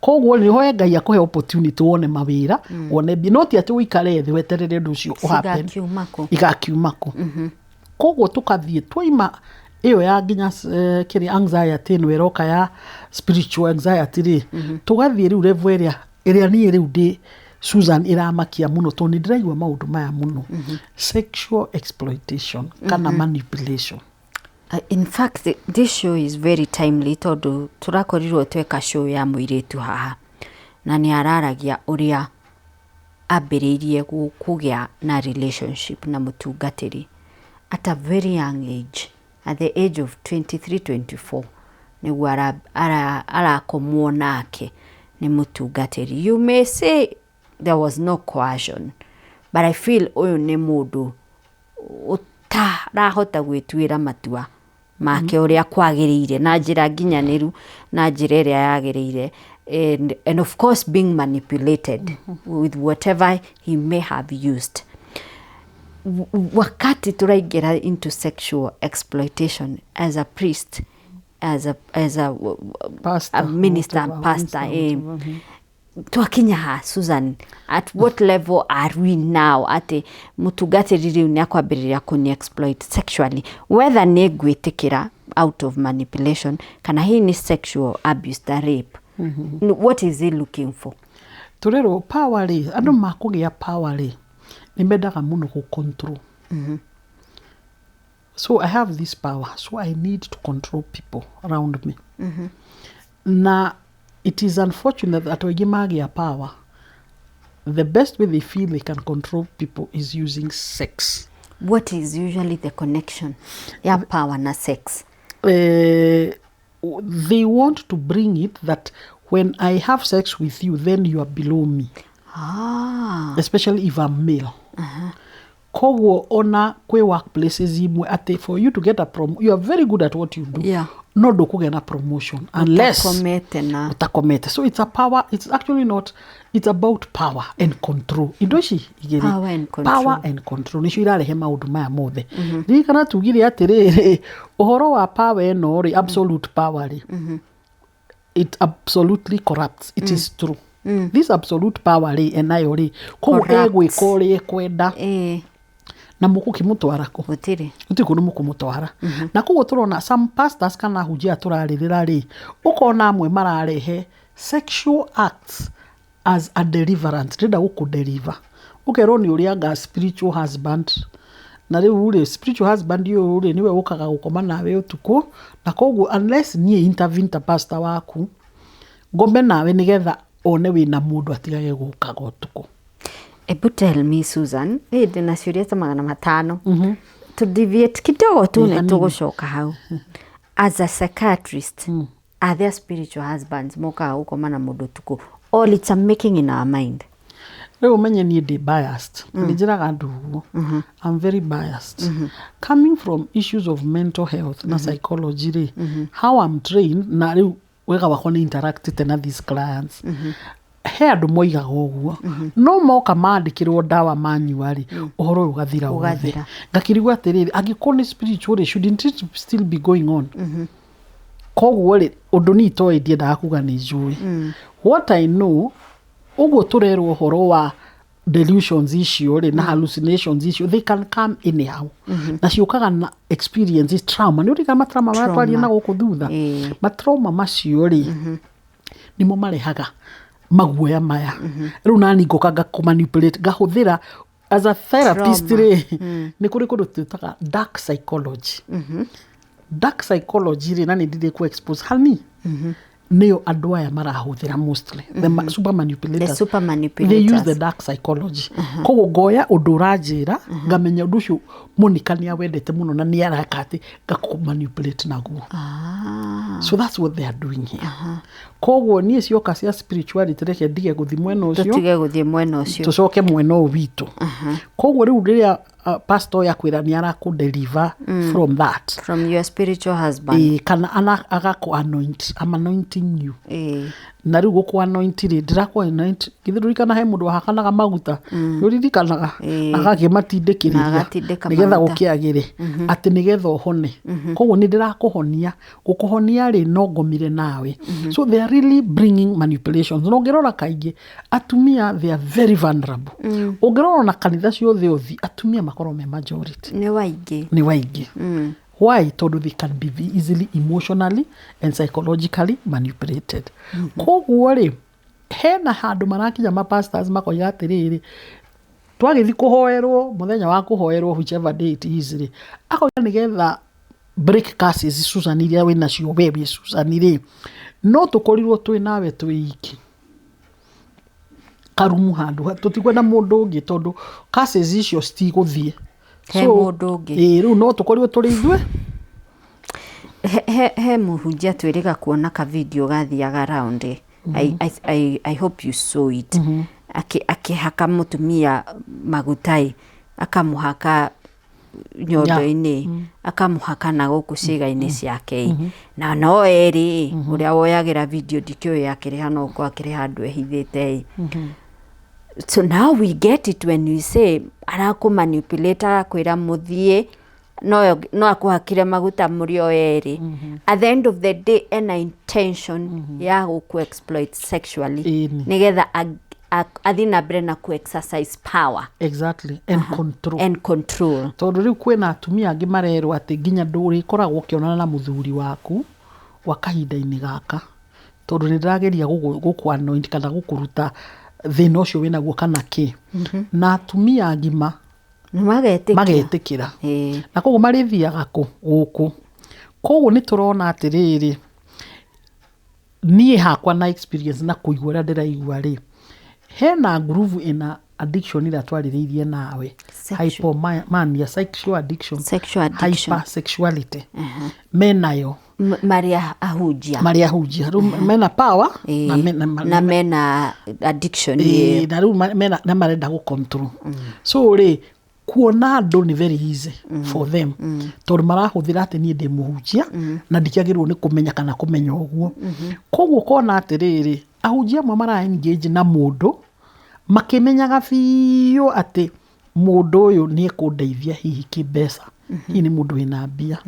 Koguo rĩ, hoe Ngai akũhe opportunity wone mawĩra, wone mbia, no ti atĩ ũikare thĩ weterere ũndũ ũcio ũhappen. Cigakiuma kũ? Igakiuma kũ. Koguo tũkathiĩ twaima ĩyo ya nginya kĩrĩa anxiety ĩno ĩroka ya spiritual anxiety rĩ, tũgathiĩ rĩu level ĩrĩa niĩ rĩu ndĩ Susan ĩramakia mũno, tondũ nĩ ndĩraigua maũndũ maya mũno, sexual exploitation kana manipulation. In fact, this show is very timely tondũ tũrakorirwo tweka show ya mũirĩtu haha na nĩ araragia ũrĩa ambĩrĩirie kũgĩa na relationship na mũtungatĩri at a very young age, at the age of 23 24, nĩguo arakomwo nake nĩ mũtungatĩri. You may say there was no coercion, but I feel ũyũ nĩ mũndũ ũtarahota gwĩtuĩra matua make ũrĩa kwagĩrĩire na njĩra nginyanĩru na njĩra ĩrĩa yagĩrĩire, and of course being manipulated with whatever he may have used. Wakati tũraingĩra into sexual exploitation as a priest, as a pastor, a minister, whatever, pastor, minister, whatever. Twakinya ha, Susan? At what level are we now atĩ mũtungatĩri rĩu nĩ akwambĩrĩria kũni exploit sexually, whether nĩ ngwĩtĩkĩra out of manipulation kana hii nĩ sexual abuse ta rape? What is he looking for? Tũrerwo power rĩ, andũ makũgĩa power rĩ, Nĩ mendaga mũno gũ control. So I have this power, so I need to control people around me. Na it is unfortunate that aingĩ magĩa power, the best way they feel they can control people is using sex. What is usually the connection ya power na sex? They want to bring it that when I have sex with you, then you are below me. Especially if I'm male. Koguo ona kwĩ workplaces imwe atĩ for you to get a prom, you are very good at what you do, no ndũkũgĩa na promotion unless Ũtakomete na utakomete. So it's a power, it's actually not, it's about power and control. Indo ici igĩrĩ, Power and control. Power and control nĩcio irarehe maũndũ maya mothe. Ririkana tugire atĩrĩrĩ, ũhoro wa power ĩno rĩ, absolute power rĩ, it absolutely corrupts. It is true. This absolute power rĩ, enayo rĩ, koguo Corrupts. egwĩka ũrĩa ekwenda. Na mũgũkĩmũtwara kũ? Gũtirĩ. Gũtirĩ kũndũ mũkũmũtwara. Na koguo tũrona some pastors kana ahunjia tũrarĩrĩra rĩ, ũkona amwe mararehe sexual acts as a deliverance. Ndĩrenda gũkũ deliver, ũkerwo nĩ ũrĩa anga spiritual husband, na rĩu rĩ, spiritual husband ũyũ rĩ, nĩwe ũkaga gũkoma nawe ũtukũ, na koguo unless niĩ intervene ta pastor waku, ngome nawe nĩgetha one wĩna mũndũ, atigage gũkaga ũtukũ. Ebu tell me, Susan, ĩ ndĩna ciũria ta 500. To deviate kidogo tu, Ĩ, nĩ hanini. tũgũcoka hau. As a psychiatrist, are there spiritual husbands mokaga gũkoma na mũndũ ũtukũ, or it's a making in our mind? Rĩu ũmenye niĩ ndĩ biased. Nĩ njĩraga andũ ũguo, I'm very biased coming from issues of mental health na psychology rĩ, how I'm trained, na rĩu wega wakwa nĩ interactĩte na these clients. He andũ moigaga ũguo, no moka mandĩkĩrwo ndawa manyua rĩ, ũhoro ũyũ ũgathira wothe. Ũgathira. Ngakĩrigwo atĩrĩrĩ, angĩkorwo nĩ spiritual rĩ, shouldn't it still be going on? Koguo rĩ, ũndũ niĩ itoĩ, ndiendaga kuga nĩ njũĩ. What I know, ũguo tũrerwo ũhoro wa delusions icio rĩ na hallucinations icio, they can come anyhow, na ciũkaga na experiences, trauma. Nĩ ũririkana matrauma marĩa twaria na gũkũ thutha? Ĩĩ. Matrauma macio rĩ, nĩmo marehaga maguoya maya. Rĩu nani ngoka ngakũmanipulate, ngahũthĩra as a therapist. Trauma. Rĩ, nĩ kũrĩ kũndũ twĩtaga dark psychology. Dark psychology rĩ, na nĩ ndirĩ ku expose hani, nĩyo andũ aya marahũthĩra mostly, the super manipulators. The super They use manipulators. the dark psychology. Koguo ngoya ũndũ ũranjĩra, ngamenya ũndũ ũcio Monica nĩ awendete mũno na nĩ araka atĩ ngakũ-manipulate naguo. So that's what they are doing here. Koguo niĩ cioka cia spirituality, reke ndige gũthi mwena ũcio. Tũtige gũthiĩ mwena ũcio. Tũcoke mwena ũyũ witũ. Koguo rĩu rĩrĩa pastor ũyũ akwĩra nĩ arakũ deliver from that, from your spiritual husband, ĩ, kana agakũ anoint, I'm anointing you. Na rĩu gũkũ anoint rĩ, ndĩrakũ anoint, githĩ ndũririkana he mũndũ wahakanaga maguta? Nĩũririkanaga? Ĩĩ. Agakĩmatindĩkĩrĩria Na agatindĩka nĩgetha maguta. gũkĩagĩre atĩ nĩgetha ũhone. Koguo nĩ ndĩrakũhonia, gũkũhonia rĩ, no ngomire nawe. So they are really bringing manipulations. Na ũngĩrora kaingĩ atumia, they are very vulnerable. Ũngĩrora na kanitha ciothe ũthi, atumia makorwo me majority. Nĩ waingĩ. Nĩ waingĩ. Why? Tondũ they can be easily emotionally and psychologically manipulated. Koguo rĩ, hena handũ marakinya mapastors makoiga atĩrĩrĩ, twagĩthiĩ kũhoerwo mũthenya wa kũhoerwo, whichever day it is rĩ, akoiga nĩgetha break curses Susan iria wĩ nacio, we wĩ Susan rĩ, no tũkorirwo twĩ nawe twĩ iki karumu handũ, tũtikwenda mũndũ ũngĩ, tondũ curses icio citigũthiĩ. He mũndũ ũngĩ. Ĩĩ, rĩu no tũkorirwo tũrĩ ithuĩ. He mũhunjia twĩrĩga kuona ka video gathiaga round. I hope you saw it. Akĩhaka mũtumia maguta ĩ, akamũhaka nyondo-inĩ, akamũhaka na gũkũ ciĩga-inĩ ciake ĩ. Na no erĩ ũrĩa woyagĩra video, ndikĩũĩ akĩrĩ no ũkorwo akĩrĩ handũ ehithĩte ĩ. So now we get it when you say arakũmanipulate, agakwĩra mũthiĩ, no akũhakire maguta mũrĩ o erĩ. At the end of the day, ena intention ya gũkũ exploit sexually, Ĩni. nĩgetha athiĩ na mbere na ku exercise power. Exactly, and control. And control. Tondũ rĩu kwĩna atumia angĩ marerwo atĩ nginya ndũrĩkoragwo ũkĩonana na mũthuri waku gwa kahinda-inĩ gaka, tondũ nĩ ndĩrageria gũkũ anoint kana gũkũruta Thĩna ũcio wĩnaguo kana kĩ, na atumia agima Nĩ magetĩkia. Magetĩkĩra. Na koguo marĩthiaga kũ gũkũ. Koguo nĩ tũrona atĩrĩrĩ, niĩ hakwa na experience na kũigua ũrĩa ndĩraigua rĩ, hena ngurubu ĩna addiction ĩrĩa twarĩrĩirie nawe. Sexual. Hypomania, sexual addiction. Sexual addiction. Hypersexuality menayo. Marĩ ahunjia. Marĩ ahunjia rĩu mena power na Na mena addiction. Na rĩu mena na marenda gũ control. So rĩ, kuona andũ nĩ very easy for them, tondũ marahũthĩra atĩ niĩ ndĩ mũhunjia na ndikĩagĩrĩirwo nĩ kũmenya kana kũmenya ũguo. Koguo ũkona atĩrĩrĩ, ahunjia amwe mara engage na mũndũ makĩmenyaga biũ atĩ mũndũ ũyũ nĩ ekũndeithia hihi kĩmbeca, hihi nĩ mũndũ wĩna mbia,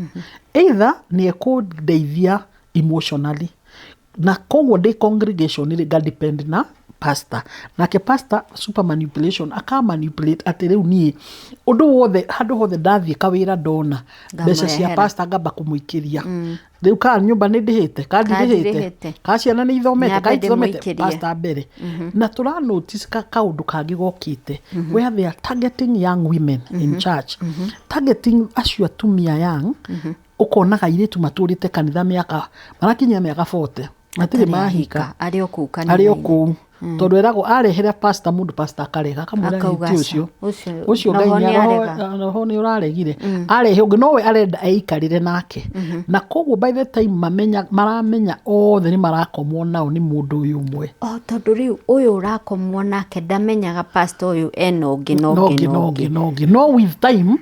either nĩ ekũndeithia emotionally, na koguo ndĩ congregation rĩ, nga depend na pastor. Nake pastor, super manipulation, aka manipulate atĩ rĩu niĩ ũndũ wothe, handũ hothe ndathiĩ, kawĩra ndona, mbeca cia Ngamũrehera. pastor ngamba kũmũikĩria. Rĩu kana nyũmba nĩ ndĩhĩte, kana Kana ndirĩhĩte, ndirĩhĩte. kana ciana nĩ ithomete, Nyambe kana ithomete, ndĩmũikĩrie. pastor mbere. Na tũra notice ka kaũndũ kangĩ gokĩte where they are targeting young women in church, targeting acio atumia young. Ũkonaga airĩtu matũrĩte kanitha mĩaka, marakinyia mĩaka 40, matirĩ mahika. Arĩ o kũu Arĩ o kanitha-inĩ. Kũu tondũ eragwo arehere pastor mũndũ, pastor akarega, akamwĩra Akauga ti aca, ũcio. Ũcio Ũcio roho Ngai nĩ arega. Roho nĩ ũraregire, arehe ũngĩ, nowe arenda eikarĩre nake. Na koguo by the time mamenya, maramenya othe nĩ marakomwo nao nĩ mũndũ ũyũ ũmwe. O tondũ rĩu ũyũ ũrakomwo nake ndamenyaga pastor ũyũ ena ũngĩ na no ũngĩ ũngĩ na no ũngĩ. Ũngĩ no ũngĩ. No with time,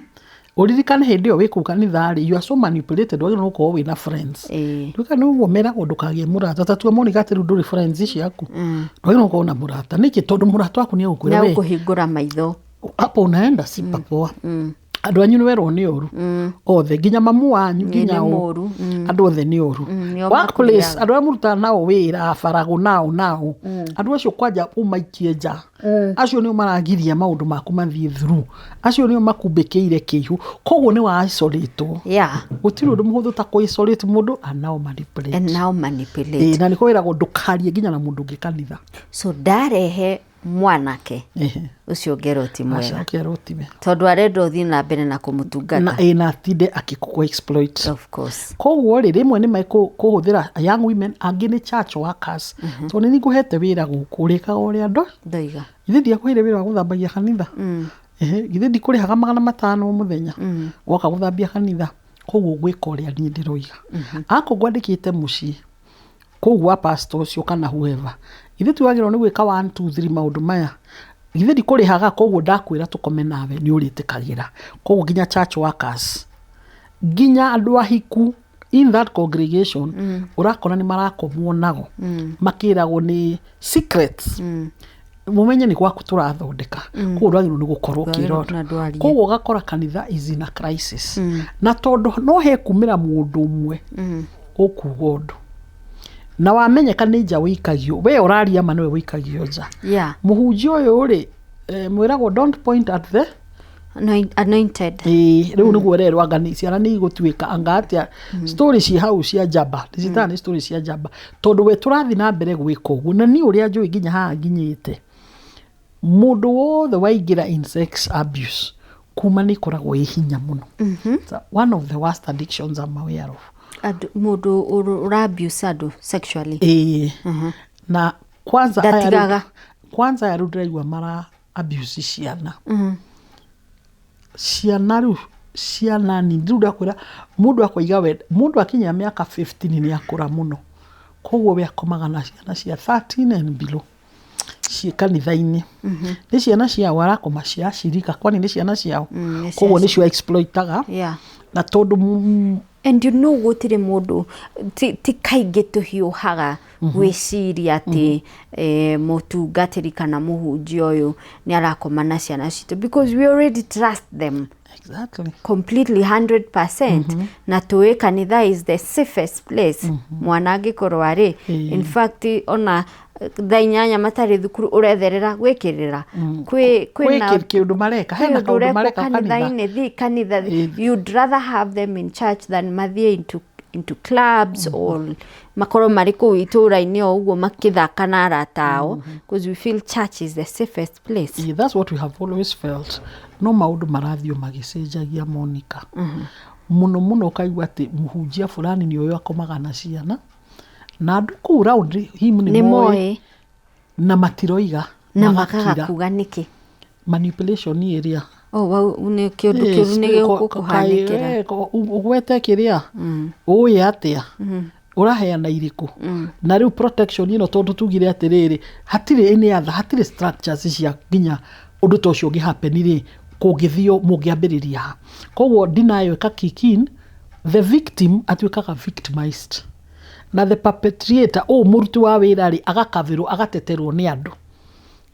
ũririkane hĩndĩ ĩyo wĩ kũu kanitha rĩ, you are so manipulated, wagĩrĩirwo gũkorwo wĩna friends. Nduĩka nĩ ũguo meragwo ndũkagĩe mũrata, ta tua Monica atĩ rĩu ndũrĩ friends ciaku. Ndwagĩrĩirwo gũkorwo na mũrata. Nĩkĩ? Tondũ mũrata waku nĩ egũkwĩra Na we ũkũhingũra maitho. Hapo unaenda si papoa. Andũ anyu nĩ werwo nĩ ũru othe, nginya mamu wanyu, nginya Nĩ ũ mũru. Andũ othe nĩ ũru. Nĩo Workplace, makwĩraga. andũ arĩa mũrutaga nao wĩra, baragũ nao andũ acio kwanja ũmaikie nja. Acio nĩo maragiria maũndũ maku mathiĩ through, acio nĩo makumbĩkĩire kĩihu, koguo nĩ wa isolatwo. Gũtirĩ ũndũ mũhũthũ ta kũ isolate mũndũ and now manipulate. And now manipulate. Ĩĩ, na nĩkĩo wĩragwo ndũkarie nginya na mũndũ ũngĩ kanitha. So ndarehe mwanake ũcio ngero ti mwega. Acoke arotiwe. Tondũ arenda ũthiĩ na mbere na kũmũtungata. Na ĩ na atinde akĩkũ exploit. Of course. Koguo rĩ, rĩmwe nĩ mekũhũthĩra young women, angĩ nĩ church workers, tondũ nĩ ngũhete wĩra gũkũ, ũrĩkaga ũrĩa ndo Ndoiga. Githĩ ndiakũheire wĩra wa gũthambagia kanitha? Ehe, githĩ ndikũrĩhaga 500 o mũthenya woka gũthambia kanitha? Koguo gwĩka ũrĩa niĩ ndĩroiga. Akorwo ngwandĩkĩte mũciĩ kũu gwa pastor ũcio kana whoever, githĩ ti wagĩrĩirwo nĩ gwĩka one two three maũndũ maya? Githĩ ndikũrĩhaga? Koguo ndakwĩra tũkome nawe nĩ ũrĩtĩkagĩra. Koguo nginya church workers, nginya andũ ahiku in that congregation, ũrakora nĩ marakomwo nao makĩragwo nĩ secrets. Mũmenye nĩ gwaku tũrathondeka, koguo ndwagĩrĩirwo nĩ gũkorwo Ndwagĩrĩirwo ũkĩrora. na ndwarie. Koguo ũgakora kanitha is in a crisis, na tondũ no hekumĩra mũndũ ũmwe ũkuga ũndũ na wamenyeka nĩ nja wĩikagio, we ũraria ma nĩwe wĩikagio nja. Mũhunjia ũyũ rĩ, mwĩragwo don't point at the Anointed. Ĩĩ, rĩu nĩguo ũrerwo anga nĩ ciana nĩ igũtuĩka anga atĩa. Story ci hau cia njamba ndicitaga nĩ story cia njamba, tondũ we tũrathiĩ na mbere gwĩka ũguo. Na niĩ ũrĩa njũĩ nginya haha nginyĩte, mũndũ wothe waingĩra in sex abuse kuma nĩ ĩkoragwo ĩ hinya mũno. It's one of the worst addictions I'm aware of. Andũ, mũndũ ũra abuse andũ sexually. Ĩĩ, na kwanza aya Ndatigaga. Kwanza aya rĩu ndĩraigua mara abuse ciana, ciana rĩu, ciana nini. Rĩu ndakwĩra mũndũ akoiga we mũndũ akinyia mĩaka 15 nĩ akũra mũno, koguo we akomaga na ciana cia 13 and below ciĩ kanitha-inĩ. Nĩ ciana ciao arakoma, cia acirika, kwani nĩ ciana ciao. Nĩ Koguo cia nĩcio exploitaga. Na tondũ And you know gũtirĩ mũndũ ti kaingĩ tũhiũhaga gwĩciria atĩ mũtungatĩri kana mũhunjia ũyũ nĩ arakoma na ciana citũ, because we already trust them completely 100%, na tũĩ kanitha is the safest place mwana angĩkorwo arĩ. In fact, ona thaa 8 matarĩ thukuru, ũretherera gwĩkĩrĩra kwĩ Kwĩ kĩũndũ mareka, hena kwĩ ũndũ kaũndũ ũrekwo mareka kanitha. Kanitha-inĩ, thiĩ kanitha. You'd rather have them in church than mathiĩ into into clubs or makorwo marĩ kũu itũũra-inĩ o ũguo makĩthaka na arata ao, because we feel church is the safest place. Yeah, that's what we have always felt, no maũndũ marathiĩ o magĩcenjagia, Monica. Mũno mũno ũkaigua atĩ mũhunjia fulani nĩ ũyũ akomaga na ciana, na andũ kũu round him nĩ nĩ moĩ moĩ na matiroiga. Na magakira. makaga kuga nĩkĩ. Manipulation ĩrĩa Oh, wau nĩ kĩũndũ kĩũru nĩ gĩgũkũhanĩkĩra. Ũgwete kĩrĩa ũĩ atĩa ũraheana irĩkũ, na rĩu protection ĩno, tondũ tugire atĩrĩrĩ, hatirĩ any other, hatirĩ structures cia nginya ũndũ ta ũcio ũngĩhappen rĩ, kũngĩthio mũngĩambĩrĩria ha? Koguo denial ĩka kick in, the victim atuĩkaga victimized, na the perpetrator, ũũ mũruti wa wĩra rĩ, agakavĩrwo, agateterwo nĩ andũ,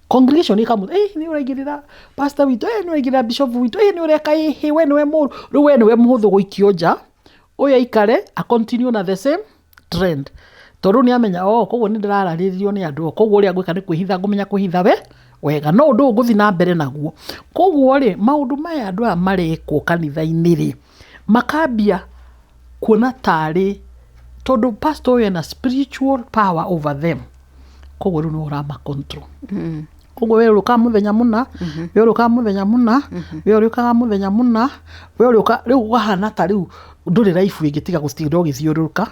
congregation ĩkamũ nĩ ũraigĩrĩra pastor witũ, nĩ ũraigĩrĩra bishop witũ, nĩ ũreka ĩhĩ, we nĩwe mũru. Rĩu we nĩwe mũhũthũ gũikio nja, ũyũ aikare a continue na the same trend, tondũ nĩ amenya, oh, koguo nĩ ndĩrararĩrio nĩ andũ, koguo ũrĩa ngwĩka nĩ kwĩhitha, ngũmenya kwĩhitha we wega, no ũndũ ũyũ ngũthiĩ na mbere naguo. Koguo rĩ, maũndũ maya andũ aya marekwo kanitha-inĩ rĩ, makambia kuona tarĩ tondũ pastor ũyũ ena spiritual power over them, koguo rĩu nĩwe ũrama control. Koguo we ũrĩũkaga mũthenya mũna, we ũrĩũkaga mũthenya mũna, we ũrĩũkaga mũthenya mũna, we ũrĩũka. Rĩu ũkahana ta rĩu ndũrĩ life ĩngĩ tiga gũtinda ũgĩthiũrũrũka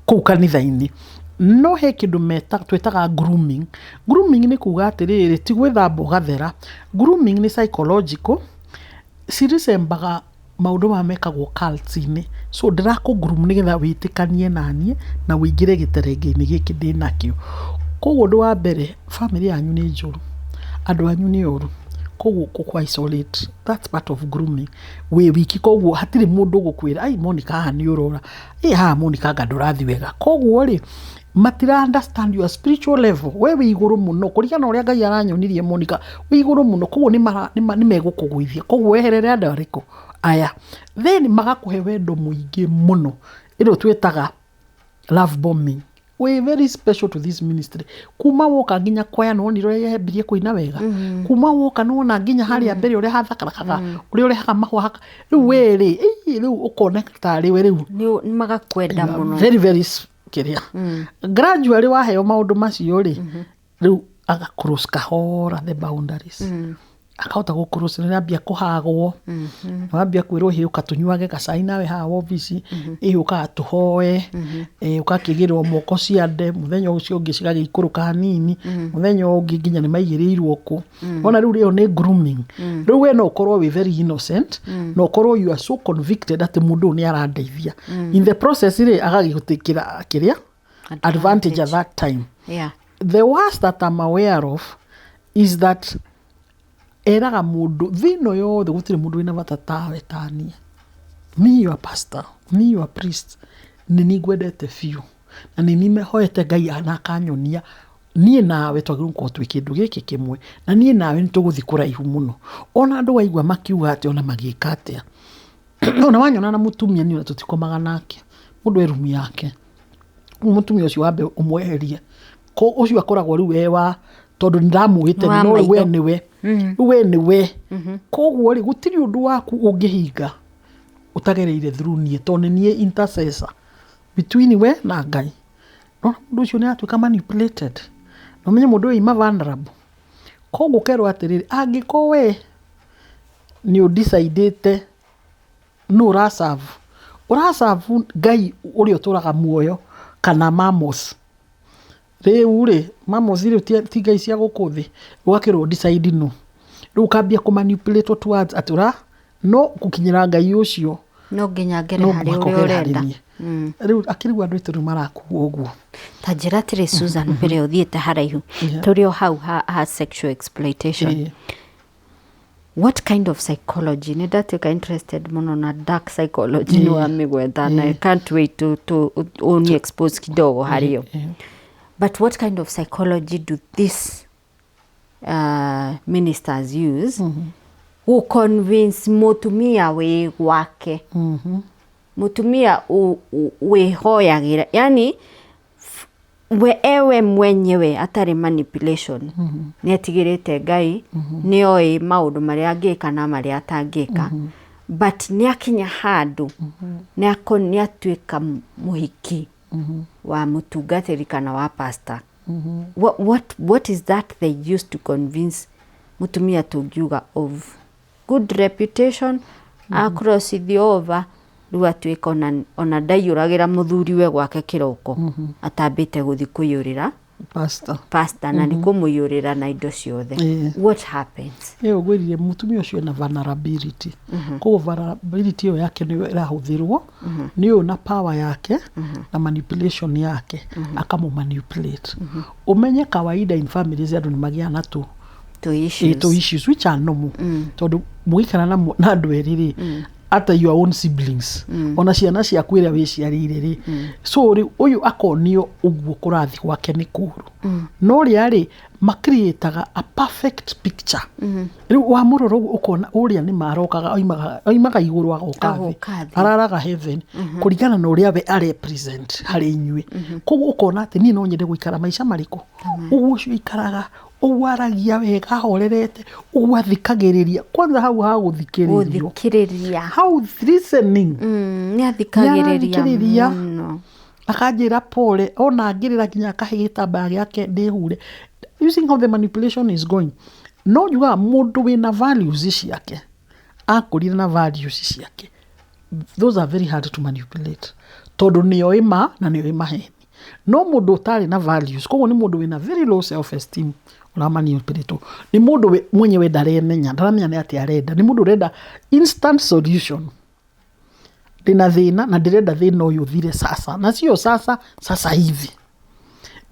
kũu kanitha-inĩ. No he kĩndũ twĩtaga grooming. Grooming nĩ kuga atĩrĩrĩ, ti gwĩthamba ũgathera. Grooming nĩ psychological, cirecembaga maũndũ maya mekagwo cults-inĩ. So ndĩrakũ groom nĩgetha wĩtĩkanie naniĩ na ũingĩre gĩterenge-inĩ gĩkĩ ndĩ nakĩo. Koguo ũndũ wa mbere, family yanyu nĩ njũru, andũ anyu nĩ oru, koguo gũkũ isolate, that's part of grooming. Wĩ wiki, koguo hatirĩ mũndũ ũgũkwĩra, "Ai Monica, haha nĩ ũrora, ĩ haha Monica, anga ndũrathiĩ wega." Koguo rĩ, matira understand your spiritual level. We wĩ igũrũ mũno kũringana na ũrĩa Ngai aranyonirie. Monica, wĩ igũrũ mũno, koguo nĩ megũkũgũithia, koguo weherere andũ arĩkũ aya. Then magakũhe wendo mũingĩ mũno, ĩno twĩtaga love bombing. We very special to this ministry. Kuma woka nginya kwaya, nĩwonire ũrĩa yambirie kũina wega. Kuma woka, nĩwona nginya harĩa mbere ũrĩa hathakarakaga, ũrĩa ũrehaga mahũa haka. Rĩu we rĩ, ĩĩ, rĩu ũkoneka tarĩ we rĩu. Nĩ magakwenda mũno. Very very kĩrĩa gradually waheo maũndũ macio rĩ, rĩu aga cross kahora the boundaries, akahota gũ cross. Nĩ ambia kũhagwo, nĩ wambia kwĩrwo, "Hĩ, ũka tũnyuage gacai nawe haha wobici, ĩ ũkaga tũhoe, ũgakĩgĩrwo moko ciande." Mũthenya ũcio ũngĩ cigagĩikũrũka hanini, mũthenya ũngĩ nginya nĩ maigĩrĩirwo kũ. Ona rĩu ĩyo nĩ grooming. Rĩu we no ũkorwo wĩ very innocent, na ũkorwo you are so convicted atĩ mũndũ ũyũ nĩ arandeithia. In the process rĩ, agagĩgũtĩkĩra kĩrĩa advantage at that time. The worst that I'm aware of is that eraga mũndũ, "Thĩ ĩno yothe gũtirĩ mũndũ wĩna bata tawe, taniĩ, me your pastor, me your priest, nĩ niĩ ngwendete biũ, na nĩ niĩ hoete Ngai na akanyonia niĩ nawe twagĩrĩirwo gũkorwo twĩ kĩndũ gĩkĩ kĩmwe, na niĩ nawe nĩ tũgũthiĩ kũraihu mũno." Ona andũ waigua makiuga atĩ ona magĩka atĩa, ona wanyona na mũtumia, niĩ ona tũtikomaga nake, mũndũ e rumu yake. Rĩu mũtumia ũcio wambe ũmweherie. Ko ũcio akoragwo rĩu e wa tondũ nĩndamũĩte. Wa no rĩu we maitho. Nĩwe rĩu, we nĩwe. Koguo rĩ, gũtirĩ ũndũ waku ũngĩhinga ũtagereire through niĩ, tondũ nĩ niĩ intercessor between we na Ngai. No mũndũ ũcio nĩ atuĩka manipulated, na ũmenye mũndũ ũyũ ima vulnerable. Koguo ũkerwo atĩrĩrĩ, angĩkorwo we nĩ ũdecidĩte nũ ũraserve, ũraserve Ngai ũrĩa ũtũraga muoyo kana mammons. Rĩu rĩ, mammons rĩu ti ngai cia gũkũ thĩ. Ũgakĩrwo decide nũ. Rĩu ũkambia kũ manipulate towards atĩ ũra no gũkinyĩra Ngai ũcio. No nginya ngere no harĩ mũhaka ũrĩa ũgere harĩ ũrenda. niĩ. Rĩu akĩrigwo andũ aitũ rĩu marakuo ũguo. Ta njĩra atĩrĩ, Susan, mbere ũthiĩte haraihu, tũrĩ o hau ha sexual exploitation, what kind of psychology? Nĩ ndatuĩka interested mũno na dark psychology nĩ wamĩgweta, na I can't wait to uni expose kidogo harĩ yo. But what kind of psychology do these ministers use gũ convince mũtumia wĩ gwake, mũtumia wĩhoyagĩra, yani we ewe mwenyewe atarĩ manipulation, nĩ etigĩrĩte Ngai, nĩ oĩ maũndũ marĩa angĩka na marĩa atangĩka? But nĩ akinya handũ nĩ atuĩka mũhiki wa mũtungatĩri kana wa pastor. What is that they used to convince mũtumia tũngiuga of good reputation, acrossithio over, rĩu atuĩka ona ndaiyũragĩra mũthuriwe gwake kĩroko atambĩte gũthiĩ kũiyũrĩra pastor? Pastor, na nĩ kũmũiyũrĩra na indo ciothe. What happens? Ĩyo ngwĩrire, mũtumia ũcio ena vulnerability. Koguo vulnerability ĩyo yake nĩyo ĩrahũthĩrwo nĩ ũyũ na power yake na manipulation yake, akamũ manipulate. Ũmenye kawaida in families andũ nĩ magĩaga na tũ to issues. To issues which are normal, tondũ mũgĩikara na andũ erĩ rĩ, ata your own siblings, ona ciana ciaku ĩrĩa wĩciarĩire rĩ. So rĩu ũyũ akonio ũguo kũrathi gwake nĩ kũru, no ũrĩa rĩ macreataga a perfect picture. Rĩu wamũrora ũguo ũkona ũrĩa nĩ marokaga, oimaga igũrũ agoka thĩ. Agoka thĩ. Araraga heaven kũringana na ũrĩa we arepresent harĩ inyuĩ. Koguo ũkona atĩ niĩ no nyende gũikara maica marĩkũ, ũguo ũcio aikaraga, ũguo aragia wega ahorerete, ũguo athikagĩrĩria. Kwanza hau ha gũthikĩrĩrio, gũthikĩrĩria, hau listening. Nĩ athikagĩrĩria Nĩarathikĩrĩria. mũno. Akanjĩra pole, ona ngĩrĩra nginya akahe gĩtambaya gĩake ndĩhure. You see how the manipulation is going? No njugaga mũndũ wĩna values ciake, akũrire na values ciake, those are very hard to manipulate, tondũ nĩoĩ ma na nĩoĩ maheni. No mũndũ ũtarĩ na values, koguo nĩ mũndũ wĩna very low self esteem ũramanipulate, nĩ mũndũ mwenyewe ndaremenya, ndaramenya nĩ atĩa arenda. Nĩ mũndũ ũrenda instant solution. Ndĩna thĩna na ndĩrenda thĩna ũyũ ũthire sasa, na sio sasa sasa hivi.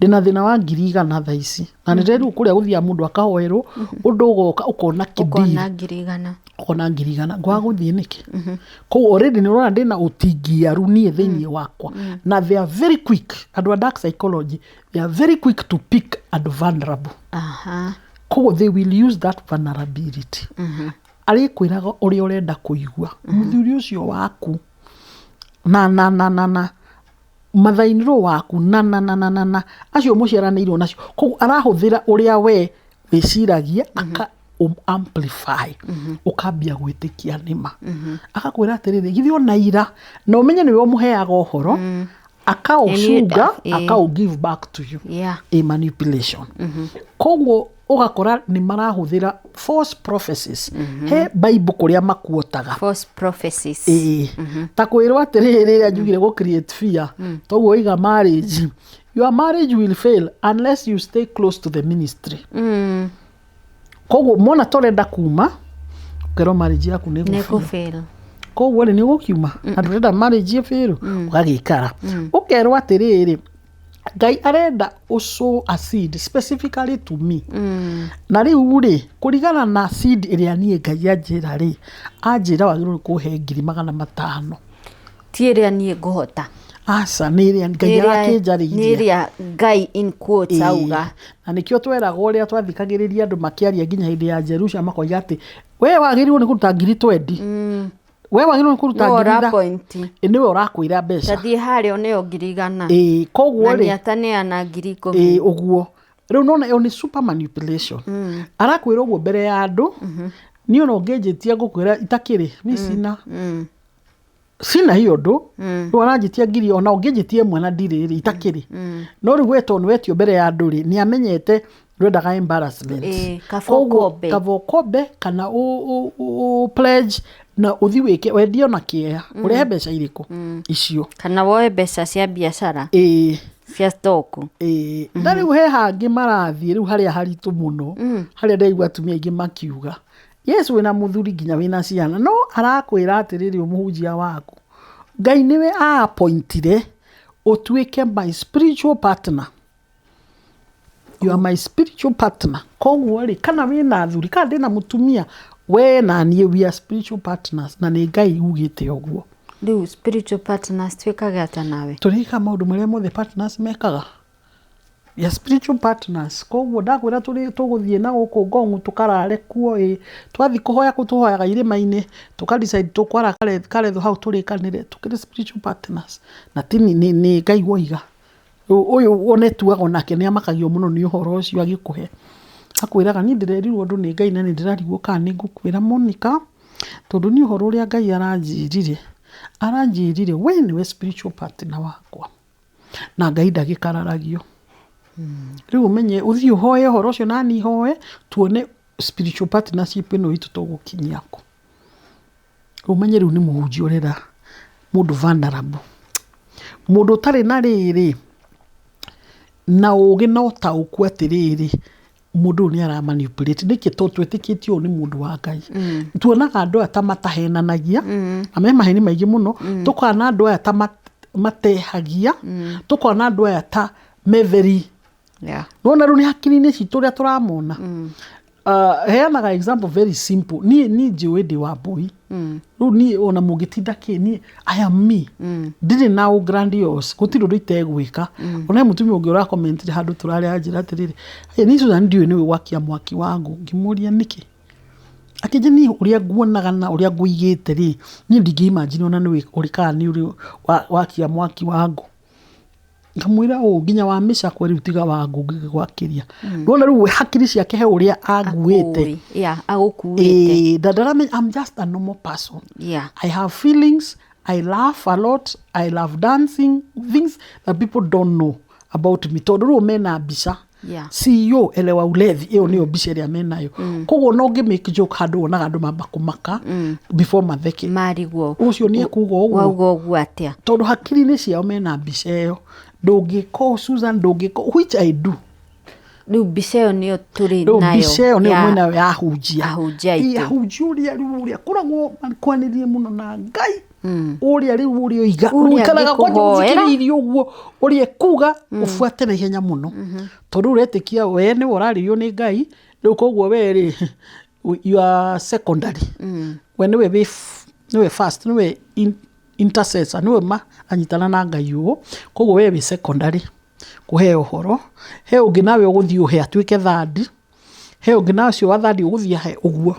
Ndĩna thĩna wa 100,000 thaa ici, na nĩ rĩu kũrĩa gũthiaga mũndũ akahoerwo ũndũ, ũgoka ũkona kĩndiri. Ũkona 100,000. Ũkona 100,000, ngwaga gũthiĩ nĩkĩ? Koguo already nĩ ũrona ndĩna ũtingiaru niĩ thĩinĩ wakwa. Na they are very quick, andũ a dark psychology, they are very quick to pick andũ vulnerable. Koguo they will use that vulnerability. Arĩkwĩraga ũrĩa ũrenda kũigua. Mũthuri ũcio waku na mathainĩrwo waku na acio mũciaranĩirwo nacio. Koguo arahũthĩra ũrĩa we wĩciragia, aka amplify, ũkambia gwĩtĩkia nĩma. Agakwĩra atĩrĩrĩ, githĩ ona ira, na ũmenye nĩwe ũmũheaga ũhoro, akaũcunga, akaũ give back to you. A manipulation. Koguo ũgakora nĩ marahũthĩra false prophecies. He Bible kũrĩa makuotaga. False prophecies. Ĩĩ, ta kwĩrwo atĩrĩrĩ, rĩrĩa njugire gũ create fear, toguo waiga marriage, your marriage will fail unless you stay close to the ministry. Koguo mona torenda kuma, ũkerwo marriage yaku nĩ nĩ gũfail. Gũfail. Koguo rĩ, nĩ ũgũkiuma na ndũrenda marriage ĩfail, ũgagĩikara. Ũkerwo atĩrĩrĩ, Ngai arenda ũsow a seed specifically to me, na rĩu rĩ, kũringana na seed ĩrĩa niĩ Ngai anjĩra rĩ, anjĩra wagĩrĩirwo nĩ kũhe 500,000. Ti ĩrĩa niĩ ngũhota. Aca, nĩ ĩrĩa Ngai Nĩ arakĩnjarĩirie. ĩrĩa Ngai in quotes auga. Na nĩkĩo tweragwo ũrĩa twathikagĩrĩria andũ makĩaria nginya hĩndĩ ya Jerusha, makoiga atĩ we wagĩrĩirwo nĩ kũruta 20,000, we wagĩrĩirwo nĩ kũruta Nĩwe ngiri ũrapoint. Ĩ, nĩwe ũrakwĩra mbeca. Tathiĩ harĩa ũneo 100,000. Ĩĩ, koguo Na rĩ, nĩ ataneana 10,000. Ĩĩ, ũguo rĩu nona ĩyo nĩ super manipulation. Arakwĩra ũguo mbere ya andũ. Niĩ ona ũngĩnjĩtia ngũkwĩra itakĩrĩ mi sina, sina hiyo ndũ. Rĩu aranjĩtia ngiri, ona ũngĩnjĩtia ĩmwe na ndirĩ rĩ, itakĩrĩ. No rĩu we tondũ wetio mbere ya andũ rĩ, nĩ amenyete ndwendaga embarrassment. Ĩĩ, kaba Koguo, ũkombe. Kaba ũkombe kana ũ pledge na ũthi wĩke wendie ona kĩea, ũrehe mbeca irĩkũ icio. Kana woe mbeca cia biacara, cia stock. Ĩĩ, na rĩu he hangĩ marathiĩ rĩu harĩa haritũ mũno, harĩa ndaigua atumia aingĩ makiuga, yes, wĩna mũthuri nginya wĩna ciana, no arakwĩra atĩrĩrĩ, mũhunjia waku, Ngai nĩwe aappointire ũtuĩke my spiritual partner. You are my spiritual partner. Koguo rĩ, kana wĩna athuri kana ndĩna mũtumia, we na niĩ we are spiritual partners, na nĩ Ngai ugĩte ũguo. Rĩu spiritual partners twĩkage atĩa nawe? Tũrĩka maũndũ marĩa mothe partners mekaga. We are spiritual partners. Koguo ndakwĩra tũgũthiĩ na gũkũ Ngong'u tũkarare kuo. Ĩ twathiĩ kũhoya kũu tũhoyaga irĩma-inĩ, tũka decide tũkwara karetho hau tũrĩkanĩre. Tũkĩrĩ spiritual partners, na ti nĩ Ngai woiga. Rĩu ũyũ one tuaga onake nĩ amakagio mũno nĩ ũhoro ũcio. Agĩkũhe akwĩraga, niĩ ndĩrerirwo ũndũ nĩ Ngai na nĩ ndĩrarigwo kana nĩ ngũkwĩra. Monica, Tondũ niĩ ũhoro ũrĩa Ngai aranjĩrire, aranjĩrire we nĩwe spiritual partner wakwa, na Ngai ndagĩkararagio. Rĩu ũmenye ũthiĩ ũhoe ũhoro ũcio nani hoe, tuone spiritual partnership ĩno itũ tũgũkinyia kũ. Ũmenye rĩu nĩ mũhunjia ũrera mũndũ vulnerable, mũndũ ũtarĩ na rĩrĩ na ũgĩ na ũtaũku atĩrĩrĩ, mũndũ ũyũ nĩ ara manipulate nĩkĩ? Tondũ twĩtĩkĩtie ũyũ nĩ mũndũ wa Ngai. Tuonaga andũ aya ta matahenanagia, na me maheni maingĩ mũno. Tũkona andũ aya ta matehagia, tũkona andũ aya ta me very nona rĩu nĩ hakiri-inĩ citũ ũrĩa tũramona. Heanaga example very simple. Niĩ njũĩ ndĩ wa mbũi. Rĩu niĩ ona mũngĩtinda kĩ, niĩ I am me, ndirĩ na ũ grandiose, gũtirĩ ũndũ itegwĩka. Ona he mũtumia ũngĩ ũracommentire handũ tũrarĩa, anjĩra atĩrĩrĩ, "Ĩ, niĩ Susan ndiũĩ nĩwe gwakia mwaki wa ngũ." Ngĩmũria nĩkĩ, akĩnjĩra niĩ ũrĩa nguonaga na ũrĩa ngũigĩte rĩ, niĩ ndingĩ imagine ona nĩwe ũrĩ kana nĩ ũrĩ wakia mwaki wa ngũ. Ngamwĩra ũũ nginya wa mĩcakwe rĩu tiga wa ngũ ngĩgwakĩria. Nĩwona rĩu hakiri ciake he ũrĩa anguĩte. Akũĩ. Yeah, agũkuĩte. Ĩĩ, ndaramenya I'm just a normal person. I have feelings, I laugh a lot, I love dancing, things that people don't know about me. Tondũ rĩu mena mbica CEO elewa ulevi, ĩyo nĩyo mbica ĩrĩa menayo. Koguo no ngĩ make joke handũ wonaga andũ mamba kũmaka before matheke. Marigwo. Ũcio nĩ ekuga ũguo. Wauga ũguo atĩa? Tondũ hakiri-inĩ ciao mena mbica ĩyo. Ndũngĩka ũũ Susan, ndũngĩka ũũ, which I do. Rĩu mbica ĩyo nĩyo tũrĩ Rĩu nayo. Mbica ĩyo nĩyo ya mwĩnayo ya ahunjia. Ahunjia aitũ. Ĩ, ahunjia ũrĩa rĩu ũrĩa koragwo makwanĩrie mũno na Ngai, ũrĩa rĩu ũrĩa oiga Ũrĩa ũikaraga kwanja angĩkũhoera. ũthikĩrĩirie ũguo ũrĩa ekuga ũbuate na ihenya mũno, tondũ ũretĩkia we nĩwe ũrarĩrio nĩ Ngai. Rĩu koguo we rĩ, you are secondary, we nĩwe wĩ nĩwe first, nĩwe intercessor, nĩwe anyitana na Ngai ũũ. Koguo we wĩ secondary kũheo ũhoro, he ũngĩ nawe ũgũthiĩ ũhe atuĩke third, he ũngĩ na ũcio wa third ũgũthiĩ ahe ũguo.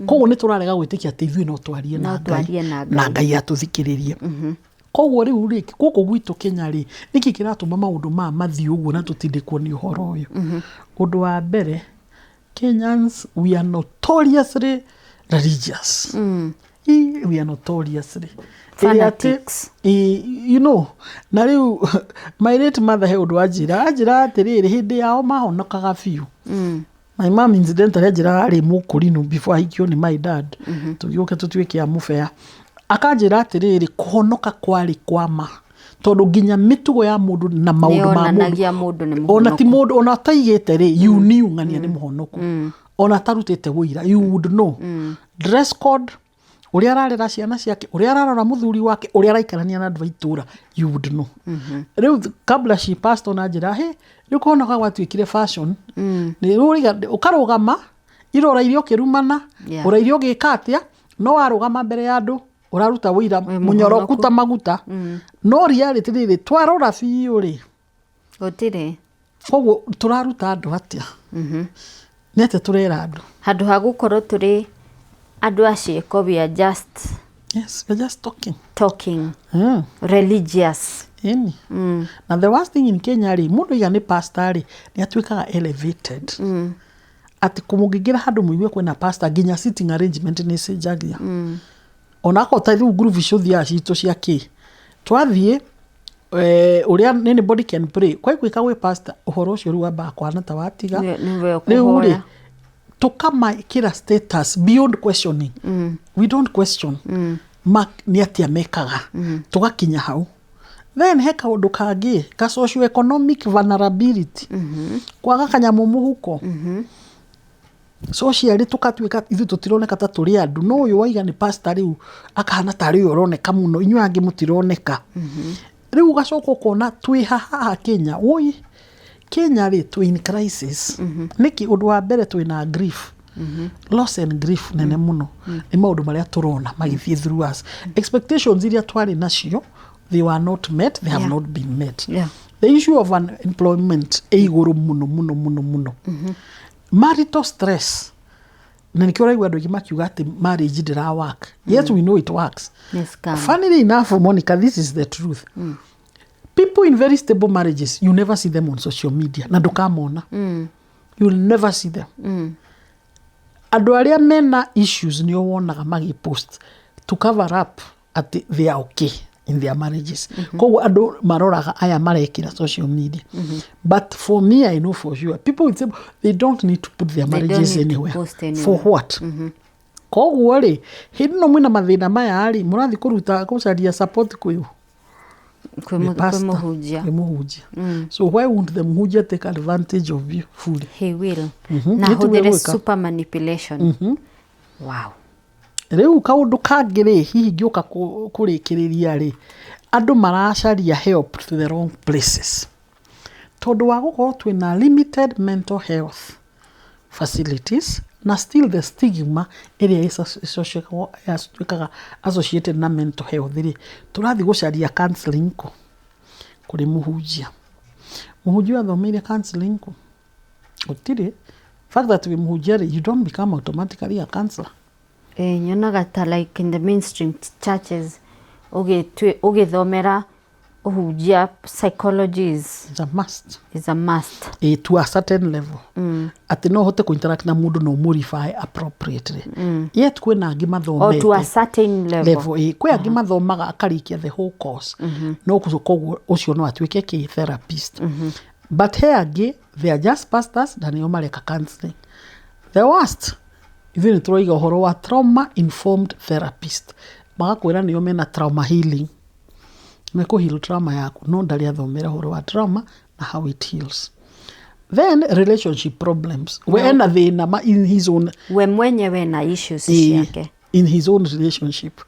Koguo nĩ tũrarega gwĩtĩkia atĩ ithuĩ no twarie na No Ngai twarie na na Ngai. Ngai atũthikĩrĩrie. Koguo rĩu rĩ, gũkũ gwitũ Kenya rĩ, nĩkĩ kĩratũma maũndũ maya mathiĩ ũguo na tũtindĩkwo nĩ ũhoro ũyũ? Ũndũ wa mbere, Kenyans, we are notoriously religious. We are notoriously Ĩrĩa atĩ- Fanatics. You know, na rĩu my late mother he ũndũ anjĩra, anjĩra atĩrĩrĩ, hĩndĩ yao mahonokaga biũ. My mom incidentally anjĩraga arĩ mũkũrinũ before ahikio nĩ my dad, tũgĩũke tũtuĩke a mũbea. Akanjĩra atĩrĩrĩ, kũhonoka kwarĩ kwa ma, tondũ nginya mĩtugo ya mũndũ na maũndũ ma mũndũ Nĩyonanagia mũndũ nĩ ona ti mũhonoku. Mũndũ ona ataigĩte rĩ, you knew ng'ania nĩ mũhonoku. Ona atarutĩte wũira, you would know. Dress code, ũrĩa ararera ciana ciake, ũrĩa ararora mũthuri wake, ũrĩa araikarania na andũ a itũra, you would know. Rĩu kabla she passed on, anjĩra he rĩu kũhonoka gwatuĩkire fashion. Nĩ rĩu ũkarũgama irora iria ũkĩrumana, ũrairia ũgĩka atĩa, no warũgama mbere ya andũ ũraruta wũira Wĩ mũnyoroku mũhonoku. Ta maguta. No reality rĩrĩ, twarora biũ rĩ, Gũtirĩ. Koguo tũraruta andũ atĩa? Nĩ atĩa tũrera andũ? Handũ ha gũkorwo tũrĩ andũ a ciĩko, we are just Yes, we're just talking. Talking religious. Ĩni. Na the worst thing in Kenya rĩ, mũndũ iga nĩ pastor rĩ, nĩ atuĩkaga elevated, atĩ kũmũngĩingĩra handũ mũigue kwĩna pastor, nginya sitting arrangement nĩ ĩcenjagia. Ona akorwo ta rĩu ngurubu icio ũthiaga citũ cia kĩ, twathiĩ ũrĩa anybody can pray, kwaiguĩka gwĩ pastor, ũhoro ũcio rĩu wambaga kũhana ta watiga. Nĩwe Rĩu rĩ, ũkũhoya. Tũkamakĩra status beyond questioning. We don't question ma nĩ atĩa mekaga tũgakinya hau. Then he kaũndũ kangĩ ka socio-economic vulnerability, kwaga kanyamũ mũhuko. Socially tũkatuĩka ithuĩ tũtironeka ta tũrĩ andũ, no ũyũ waiga nĩ pastor rĩu akahana tarĩ ũyũ ũroneka mũno, inyuĩ angĩ mũtironeka. Rĩu ũgacoka ũkona twĩ haha Kenya, woi Kenya rĩ, twĩ in crisis. Nĩkĩ? Ũndũ wa mbere, twĩna grief, loss and grief nene mũno nĩ maũndũ marĩa tũrona magĩthiĩ through us. Expectations iria twarĩ nacio, they were not met, they have not been met. The issue of unemployment ĩ igũrũ mũno mũno mũno mũno. Marital stress, na nĩkĩo ũraigua andũ aingĩ makiuga atĩ marriage ndĩra work. Yes, we know it works. Nĩ scam. Funnily enough, Monica, this is the truth. People in very stable marriages, you never see them on social media, na ndũkamona. You'll never see them. Andũ arĩa mena issues nĩo wonaga magĩpost to cover up atĩ they are okay in their marriages. Koguo andũ maroraga aya marekĩra social media. But for me, I know for sure people will say they don't need to put their They don't marriages need to anywhere. post anywhere. For what? Koguo rĩ, hĩndĩ ĩno mwĩna mathĩna maya rĩ, mũrathiĩ kũruta gũcaria support kwĩ ũ? Kwĩ Kwĩ pastor, mũhunjia. Kwĩ mũhunjia. So why won't the mũhunjia take advantage of you fully? He will. Na Nĩ tuge ahũthĩre gwĩka. super manipulation. Wow. Rĩu kaũndũ kangĩ rĩ, hihi ngĩũka kũrĩkĩrĩria rĩ, andũ maracaria help to the wrong places tondũ wa gũkorwo twĩna limited mental health facilities na still the stigma ĩrĩa ĩtuĩkaga associated na mental health rĩ, tũrathiĩ gũcaria counseling kũ? Kũrĩ mũhunjia. Mũhunjia athomeire counseling kũ? Gũtirĩ. Fact that wĩ mũhunjia rĩ, you don't become automatically a counselor. Nyonaga ta like in the mainstream churches ũgĩthomera ũhunjia, psychology is, It's a must. Is a must. To a certain level, atĩ no ũhote kũ-interact na mũndũ na ũmũrify appropriately. Yet kwĩna angĩ Or mathomete to a certain level. Level, kwĩ angĩ mathomaga akarĩkia the whole course, no koguo ũcio no atuĩke kĩ therapist, but he angĩ they are just pastors na nĩo mareka counseling. The worst, ithuĩ nĩ tũroiga ũhoro wa trauma informed therapist, magakwĩra nĩo mena trauma healing, mekũ heal trauma yaku, no ndarĩ athomera ũhoro wa trauma na how it heals. Then relationship problems, we ena thĩna ma in his own We mwenyewe na issues ciake. In his own relationship.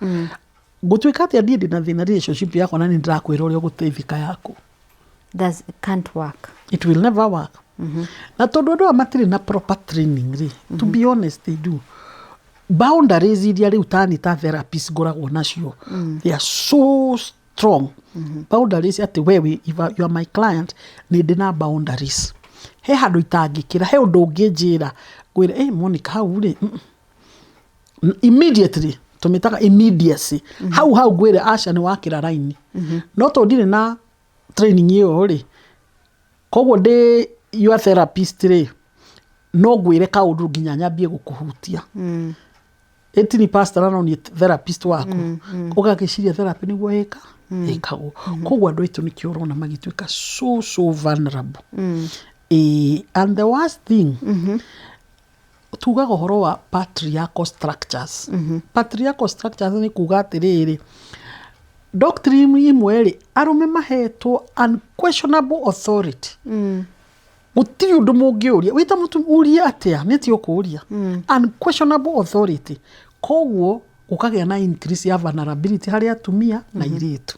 Gũtuĩka atĩa niĩ ndĩna thĩna relationship yakwa na nĩ ndĩrakwĩra ũrĩa ũgũteithĩka yaku? Does can't work. It will never work. Na tondũ andũ aya matirĩ na proper training rĩ, to be honest, they do boundaries iria rĩu tani ta therapist ngoragwo nacio, they are so strong boundaries atĩ we if you are my client, nĩ ndĩ na boundaries. He handũ itangĩkĩra, he ũndũ ũngĩnjĩra ngwĩre, "Hey, Monica, hau rĩ, Immediately tũmĩtaga immediacy. Hau hau ngwĩre, aca, nĩ wakĩra raini." No tondũ ndirĩ na training ĩyo rĩ, koguo ndĩ your therapist rĩ, no ngwĩre kaũndũ nginya nyambie gũkũhutia. Ĩti ni pastor na no niĩ therapist waku, ũgagĩciria therapy nĩguo ĩka ĩkagwo. Koguo andũ aitũ nĩkĩo ũrona magĩtuĩka so so vulnerable. And the worst thing, tugaga ũhoro wa patriarchal structures. Patriarchal structures nĩ kuga atĩrĩrĩ, doctrine imwe rĩ, arũme mahetwo unquestionable authority. Gũtirĩ ũndũ mũngĩũria wĩta mũtu ũrie atĩa, nĩ ti ũkũũria, unquestionable authority. Koguo gũkagĩa na increase ya vulnerability harĩ atumia na airĩtu,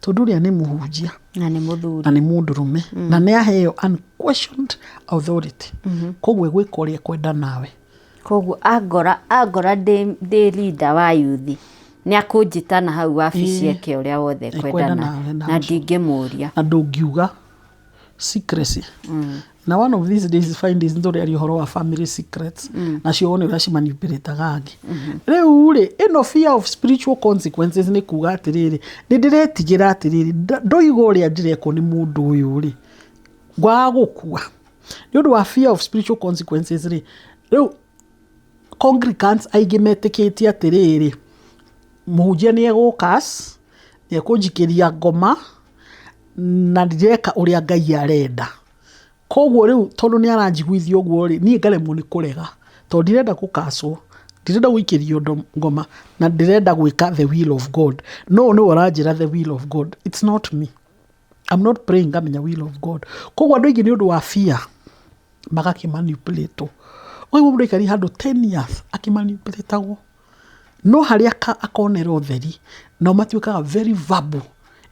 tondũ ũrĩa nĩ mũhunjia na nĩ mũthuri na nĩ mũndũrũme na nĩ aheo unquestioned authority, koguo egwĩka ũrĩa ekwenda nawe. Koguo angora ndĩ leader wa youth, nĩ akũnjĩta na hau wabici eke ũrĩa wothe ekwenda ekwenda nawe, na na ndingĩmũria. Na ndũngiuga secrecy. Na one of these days findings nĩ ũhoro wa family secrets, nacio wone ũrĩa cimanipulataga angĩ. Rĩu rĩ, ĩno fear of spiritual consequences nĩ kuga atĩrĩrĩ, nĩ ndĩretigĩra atĩrĩrĩ, ndoiga ũrĩa ndĩrekwo nĩ mũndũ ũyũ rĩ, ngwaga gũkua. Nĩ ũndũ wa fear of spiritual consequences rĩ, rĩu congregants aingĩ metĩkĩtie atĩrĩrĩ, mũhunjia nĩ egũkas, nĩ ekũnjikĩria ngoma na ndireka ũrĩa Ngai arenda. Koguo rĩu tondũ nĩ aranjiguithia ũguo rĩ, niĩ ngaremwo nĩ kũrega tondũ ndirenda gũkacwo, ndirenda gũikĩrio ngoma na ndĩrenda gwĩka the will of God. No nĩwe ũranjĩra the will of God, it's not me. I'm not praying ngamenya will of God. Koguo andũ aingĩ nĩ ũndũ wa fear magakĩmanipulate. Ũguo mũndũ aikari handũ 10 years akĩmanipulatagwo, no harĩa akonera ũtheri, nao matuĩkaga very verbal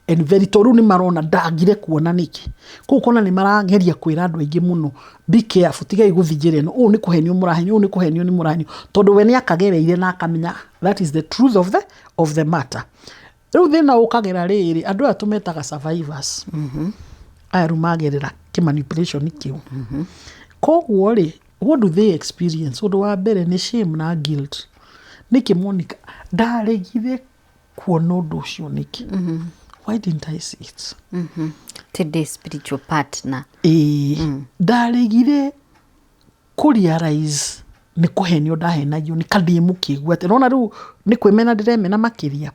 and very, tondũ rĩu nĩ marona ndagire kuona nĩkĩ. Koguo ũkona nĩ marageria kwĩra andũ aingĩ mũno, "Be careful, tigai gũthiĩ njĩra ĩno, ũũ nĩ kũhenio mũrahenio, ũũ nĩ kũhenio nĩ mũrahenio," tondũ we nĩ akagereire na akamenya that is the truth of the matter. Rĩu thĩna ũkagĩra rĩrĩ, andũ aya tũmetaga survivors, aya rĩu magerera kĩmanipulation kĩu. Koguo rĩ, what do they experience? Ũndũ wa mbere nĩ shame na guilt. Nĩkĩ Monica ndaregire kuona ũndũ ũcio? Nĩkĩ? Why didn't I see it? Today spiritual partner. Ĩĩ, ndaregire kũ realize Nĩ kũhenio ndahenagio nĩ kandĩ mũkĩgu atĩ nona rĩu nĩ kwĩmena ndĩremena makĩria.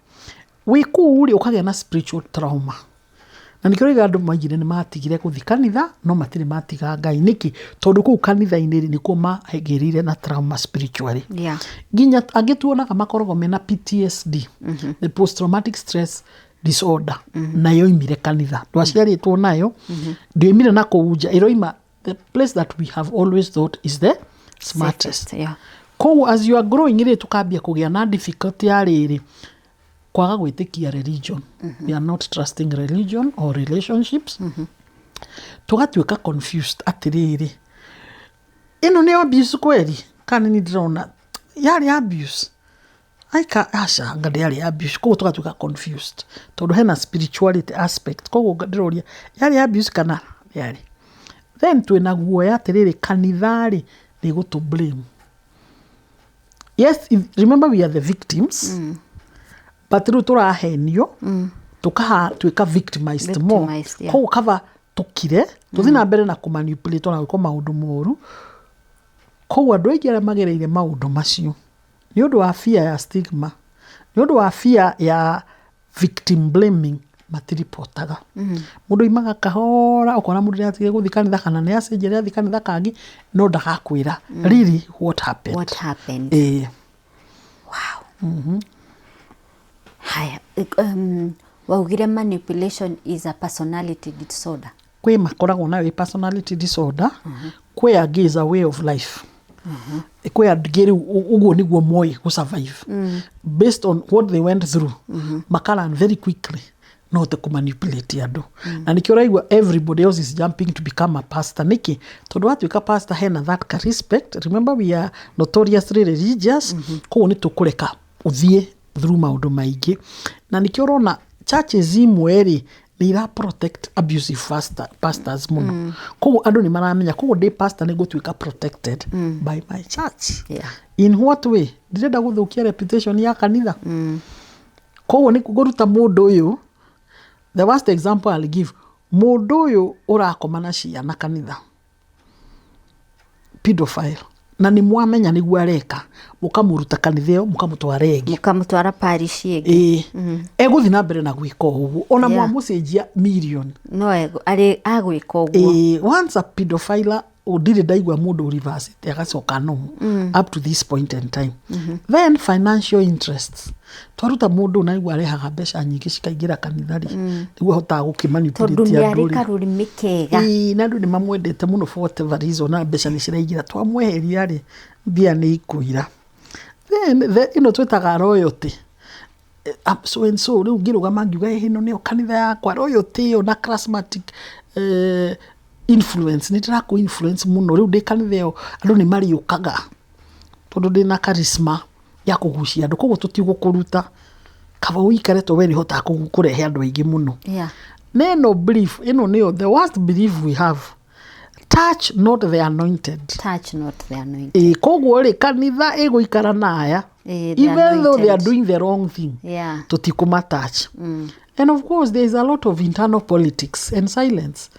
Wĩ kũu rĩ, ũkagĩa na spiritual trauma, na nĩkĩo rĩga andũ maigire nĩ matigire gũthiĩ kanitha, no matirĩ matiga Ngai. Nĩkĩ? Tondũ kũu kanitha-inĩ rĩ, nĩkuo mahĩgĩrĩire na trauma spiritually. Nginya angĩ tuonaga makoragwo mena PTSD, the post traumatic stress disorder, nayo yoimire kanitha. Ndwaciarĩtwo nayo, ndĩoimire na kũu nja, ĩroima the place that we have always thought is the smartest. Safest, yeah. Koguo as you are growing rĩ, tukambia kũgĩa na difficulty ya rĩrĩ, kwaga gwĩtĩkia religion. We are not trusting religion or relationships. Tũgatuĩka confused atĩrĩrĩ, ĩno nĩ abuse kweri kana nĩ ndĩrona yarĩ abuse? Aika, aca, anga ndĩarĩ abuse. Koguo tũgatuĩka confused tondũ hena spirituality aspect. Koguo ndĩroria, yarĩ abuse kana yarĩ? Then twĩna guoya atĩrĩrĩ, kanitha rĩ, nĩ gũtũ blame. Yes, if, remember we are the victims, but rĩu tũrahenio, tũkahatuĩka victimized more. Victimized, yeah. Koguo kaba tũkire tũthiĩ na mbere na kũmanipulate na gwĩkwo maũndũ moru. Koguo andũ aingĩ arĩa magereire maũndũ macio, nĩ ũndũ wa fear ya stigma, nĩ ũndũ wa fear ya victim blaming, matiripotaga. Mũndũ aimaga kahora, ũkona mũndũ nĩ atigire gũthiĩ kanitha kana nĩ acenjia, athiĩ kanitha kangĩ, no ndagakwĩra really what happened. What happened. Ĩĩ. Wow. Haya, waugire manipulation is a personality disorder. Kwĩ makoragwo nayo ĩ personality disorder, kwĩ angĩ is a way of life. Kwĩ angĩ rĩu ũguo nĩguo moĩ gũ survive based on what they went through. Maka learn very quickly no hote kũmanipulate andũ, na nĩkĩo ũraigua everybody else is jumping to become a pastor. Nĩkĩ? Tondũ watuĩka pastor, hena that ka respect. Remember, we are notoriously religious. Koguo nĩ tũkũreka ũthiĩ through maũndũ maingĩ, na nĩkĩo ũrona churches imwe rĩ, nĩ ira protect abusive pastors mũno. Koguo andũ nĩ maramenya, koguo ndĩ pastor nĩ ngũtuĩka protected by my church. In what way? Ndirenda gũthũkia reputation ya kanitha. Koguo nĩ ngũruta mũndũ ũyũ. The worst example I'll give, mũndũ ũyũ ũrakoma na ciana kanitha, pedophile, na nĩ mwamenya nĩguo areka, mũkamũruta kanitha ĩyo, mũkamũtwara ĩngĩ. Mũkamũtwara parish ĩngĩ. Ĩĩ, egũthiĩ na mbere na gwĩka o ũguo ona mwamũcenjia million. No arĩ agwĩka ũguo. Ĩĩ, once a pedophile, ndirĩ ndaigua mũndũ university agacoka normal up to this point in time. Then financial interests, twaruta mũndũ na nĩguo arehaga mbeca nyingĩ cikaingĩra kanitha rĩ, nĩguo ahotaga Tondũ gũkĩmanipulate nĩ andũ arĩ rĩ. karũrĩmĩ kega. Ĩĩ, na andũ nĩ mamwendete mũno for whatever reason, na mbeca nĩ ciraingĩra. Twamweheria rĩ, mbia nĩ ikũira. Then ĩno twĩtaga royalty. So and so rĩu ngĩrũgama ngiuga, "Ĩ, ĩno nĩyo kanitha yakwa." Royalty ĩyo na charismatic influence, nĩ ndĩrakũ influence mũno. Rĩu ndĩ kanitha ĩyo, andũ nĩ marĩũkaga tondũ ndĩna charisma ya kũgucia andũ. Koguo tũtigũkũruta, kaba ũikare to we nĩ ũhotaga kũrehe andũ aingĩ mũno. Na ĩno belief, ĩno nĩyo the worst belief we have: touch not the anointed. Touch not the anointed. Ĩ, koguo rĩ, kanitha ĩgũikara na aya Ĩ, the even though they are anointed. doing the wrong thing, tũtikũma touch. And of course there is a lot of internal politics and silence.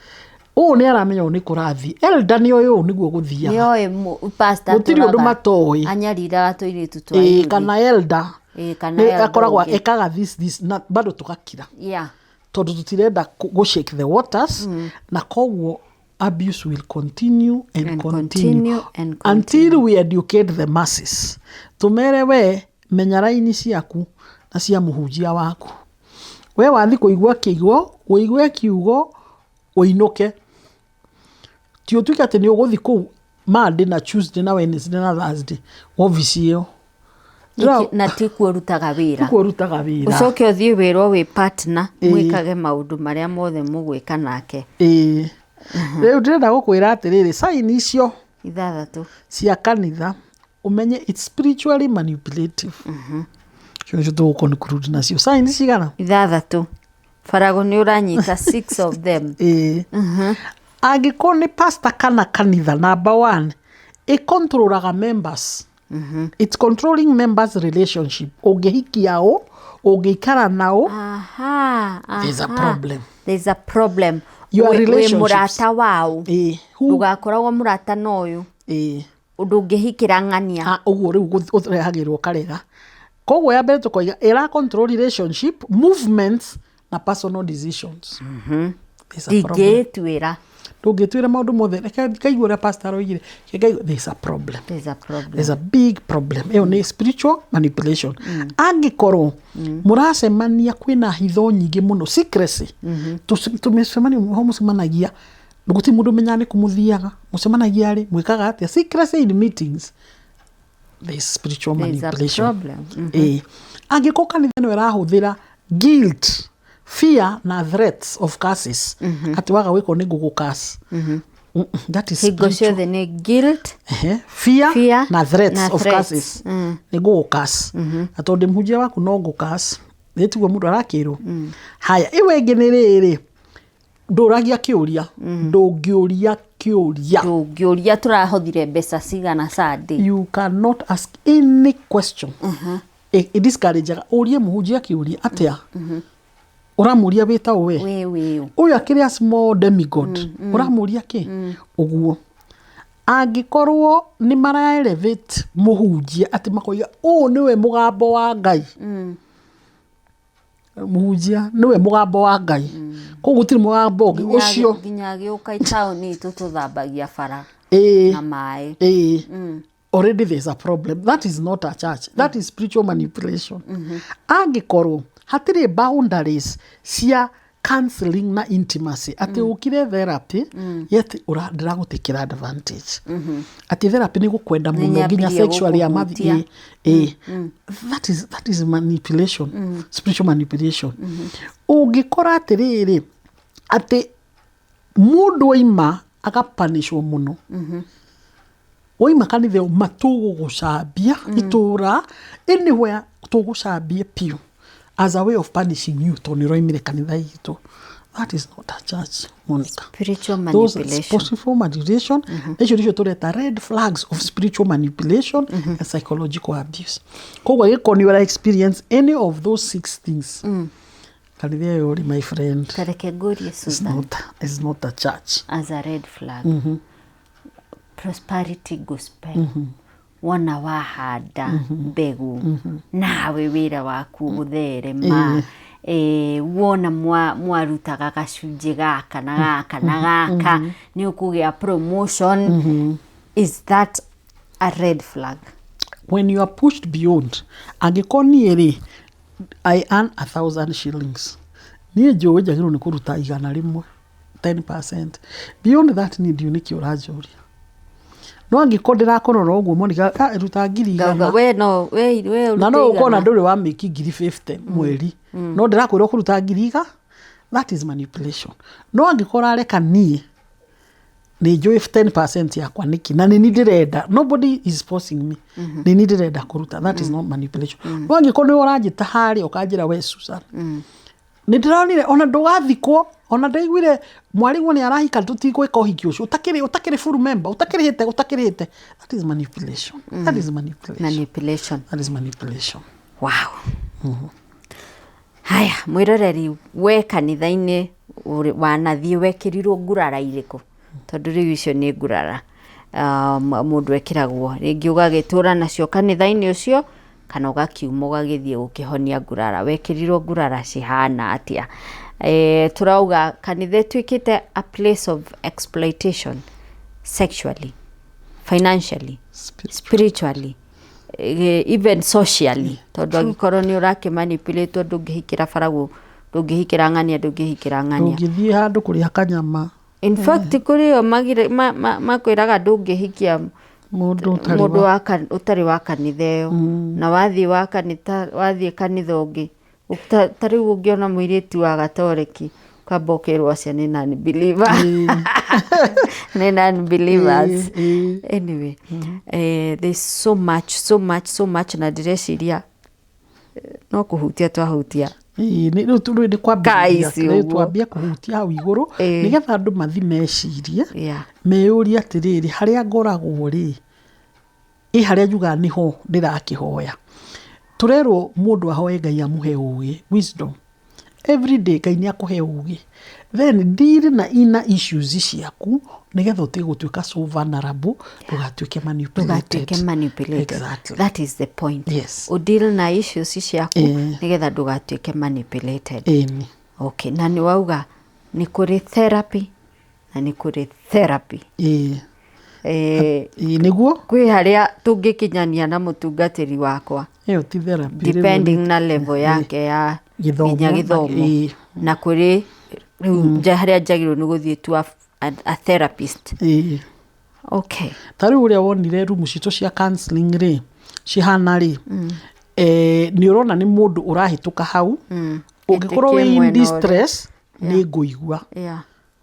Ũũ nĩ aramenya ũũ nĩ kũrathiĩ, elder nĩ oĩ ũũ nĩguo gũthiaga. Nĩoĩ pastor. Gũtirĩ ũndũ matoĩ. Anyariraga tũirĩtu twa Ĩ, youth. kana elder Ĩ, kana nĩ elder akoragwo ũngĩ. ekaga this this na bado tũgakira tondũ tũtirenda gũ shake the waters, na koguo abuse will continue and, And continue, continue and until we educate the masses, tumere, we menya raini ciaku na cia mũhunjia waku. We wathi kũigua kiugo, ũigue kiugo ũinũke, ti ũtuĩke atĩ nĩ ũgũthi kũu Monday na Tuesday na Wednesday na Thursday wobici ĩyo. Na tikuo ũrutaga wĩra. Tikuo ũrutaga wĩra. Ũcoke ũthiĩ wĩrwo wĩ partner, Ĩĩ. mwĩkage maũndũ marĩa mothe mũgwĩka nake. Ĩĩ, rĩu ndĩrenda gũkwĩra atĩrĩrĩ, sign icio 6 cia kanitha, ũmenye it's spiritually manipulative. Icio nĩcio tũgũ conclude nacio. Sign cigana? 6. Barago nĩ ũranyita, six of them. Ĩĩ, angĩkorwo nĩ pastor kana kanitha, number one, ĩcontrolaga members. It's controlling members' relationship. Ũngĩhikia ũ, ũngĩikara nao, there's a problem. There's a problem. Your Wĩ relationships. Mũrata wao. Ĩĩ, Ndũgakoragwo mũrata na ũyũ. Ĩĩ. Ndũngĩhikĩra ng'ania. Ah, ũguo rĩu ũrehagĩrwo karega. Koguo ya mbere tũkoiga ĩra control relationship, movements na personal decisions. There's a problem. Ndingĩĩtuĩra. Ndũngĩtuĩra maũndũ mothe, reke ngaigue ũrĩa pastor aroigire. Reke ngaigue, there's a problem. There's a problem. There's a big problem. Ĩyo nĩ spiritual manipulation. Angĩkorwo mũracemania kwĩna hitho nyingĩ mũno, secrecy, tũmĩcemanio ho mũcemanagia, gũtirĩ mũndũ ũmenyaga nĩ kũ mũthiaga, mũcemanagia rĩ, mwĩkaga atĩa, secrecy in meetings, there is spiritual There is a manipulation. problem. Ĩĩ. Angĩkorwo kanitha ĩno ĩrahũthĩra guilt, fear na threats of curses, atĩ waga gwĩka ũũ nĩ ngũgũ curse. That is Hingo spiritual. ciothe nĩ guilt. Ehe, fear, Fear na threats na of threats. curses, nĩ ngũgũ curse, na tondũ ndĩ mũhunjia waku no ngũ curse, nĩ tiguo mũndũ arakĩrwo. Haya, ĩyo ĩngĩ nĩ rĩrĩ, ndũragia kĩũria, ndũngĩũria kĩũria. Ndũngĩũria tũrahothire mbeca cigana Sunday. You cannot ask any question. Ĩ discourage-aga ũrie mũhunjia kĩũria atĩa, ũramũria wĩta ũ we? We wĩũ? Ũyũ akĩrĩ a small demigod, ũramũria kĩ ũguo? Angĩkorwo nĩ mara elevate mũhunjia atĩ makoiga ũũ nĩwe mũgambo wa Ngai, mũhunjia nĩwe mũgambo wa Ngai, koguo gũtirĩ mũgambo ũngĩ ũcio. Nginya agĩũka itaũni itũ tũthambagia bara na maĩ. Ĩĩ, already there's a problem. That is not a church, that is spiritual manipulation. Angĩkorwo hatirĩ boundaries cia counseling na intimacy, atĩ ũkire therapy yet ndĩragũtĩkĩra advantage, atĩ therapy nĩ gũkwenda mũno nginya Nĩnyambirie sexually amathi. gũkũhutia. Ĩĩ, that is manipulation, spiritual manipulation. Ũngĩkora atĩrĩrĩ, atĩ mũndũ aima agapanishwo mũno, waima kanitha ĩyo matũgũgũcambia itũra, anywhere tũgũcambie piũ as a way of punishing you tondũ nĩ ũraimire kanitha itũ, that is not a church, Monica. Spiritual Those are manipulation. spiritual manipulation. Icio nicio tũreta red flags of spiritual manipulation and psychological abuse. Koguo angĩkorwo nĩ ũra experience any of those six things, kanitha ĩyo rĩ, my friend, Tareke ngũrie, it's Susan, not a church. As a red flag, prosperity gospel, wona wahanda mbegũ nawe wĩra waku ũtherema, wona mwarutaga gacunjĩ gaka na gaka na gaka nĩ ũkũgĩa promotion, is that a red flag? When you are pushed beyond, angĩkorwo niĩ rĩ, I earn 1,000 shillings, niĩ njũĩ njagĩrĩirwo nĩ kũruta 100, 10%. Beyond that, niĩ ndiũĩ nĩkĩ ũranjũria. No angĩkorwo ndĩrakũrora ũguo, Monica, ruta 100,000. Ngauga we no we Na no ũrute ũkorwo na 100. ndũrĩ wa mĩki 50,000 mweri, no ndĩrakwĩra ũkũruta ngiri iga, that is manipulation. No angĩkorwo ũrareka niĩ nĩ njũĩ 10% yakwa nĩkĩ, na nĩ ni ndĩrenda, nobody is forcing me, nĩ ni ndĩrenda kũruta, that is not manipulation. No angĩkorwo nĩ ũranjĩta harĩa ũkanjĩra, "We Susan, nĩ ndĩronire ona ndũgathikwo, ona ndaiguire mwarĩguo nĩ arahika, tũtigwĩka ũhiki ũcio ũtakĩrĩ full member, ũtakĩrĩhĩte," that is manipulation. That is manipulation. Manipulation. That is manipulation. Wow. Haya, mwĩroreri, we kanitha-inĩ wanathiĩ wekĩrirwo ngurara irĩkũ? Tondũ rĩu icio nĩ ngurara mũndũ ekĩragwo, rĩngĩ ũgagĩtũra nacio kanitha-inĩ ũcio kana ũgakiuma ũgagĩthiĩ gũkĩhonia ngurara. Wekĩrirwo ngurara cihana atĩa? Tũrauga kanitha ĩtuĩkĩte a place of exploitation, sexually, financially, spiritually, even socially, tondũ angĩkorwo nĩ ũrakĩmanipulate, ndũngĩhikĩra baragũ, ndũngĩhikĩra ng'ania, ndũngĩhikĩra ng'ania. Ndũngĩthiĩ handũ kũrĩa kanyama. In fact, kũrĩ o makwĩraga ndũngĩhikia mũndũ ũtarĩ mũndũ ũtarĩ wa kanitha ĩyo, na wathiĩ wa kanitha, wathiĩ kanitha ũngĩ, ta rĩu ũngĩona mũirĩtu wa gatoreki, ũkamba ũkerwo acio nĩ non believer, nĩ non believers. Anyway, there's so much, so much, so much, na ndĩreciria no kũhutia twahutia. Ĩĩ, rĩu rĩu nĩ Kaa kwambĩrĩria ici rĩu ũguo. Twambie kũhutia hau igũrũ nĩgetha andũ mathi mecirie, meyũrie atĩrĩrĩ, harĩa ngoragwo rĩ, ĩ harĩa njugaga nĩho ndĩrakĩhoya. Tũrerwo mũndũ ahoe Ngai amũhe ũgĩ, wisdom, every day. Ngai nĩ akũhe ũgĩ, then deal na inner issues ciaku. Nĩgetha ũtige gũtuĩka so vulnerable, ndũgatuĩke manipulated. Ndũgatuĩke manipulated. Exactly. That is the point. Yes. Ũdeal na issues ciaku nĩgetha ndũgatuĩke manipulated. Ĩni. Okay, na nĩ wauga nĩ kũrĩ therapy na nĩ kũrĩ therapy. Ĩĩ. Eh, Ĩĩ, nĩguo. Kwĩ harĩa tũngĩkinyania na mũtungatĩri wakwa, Ĩyo ti therapy rĩu. Depending na level yake ya Gĩthomo nginya gĩthomo. Na kũrĩ rĩu harĩa njagĩrĩirwo nĩ gũthiĩ to a therapist. Okay. Ta rĩu ũrĩa wonire rumu citũ cia counseling rĩ cihana rĩ, nĩ ũrona nĩ mũndũ ũrahĩtũka hau, ũngĩkorwo Ĩtĩkie wĩ in mwena ũrĩa. distress nĩ ngũigua.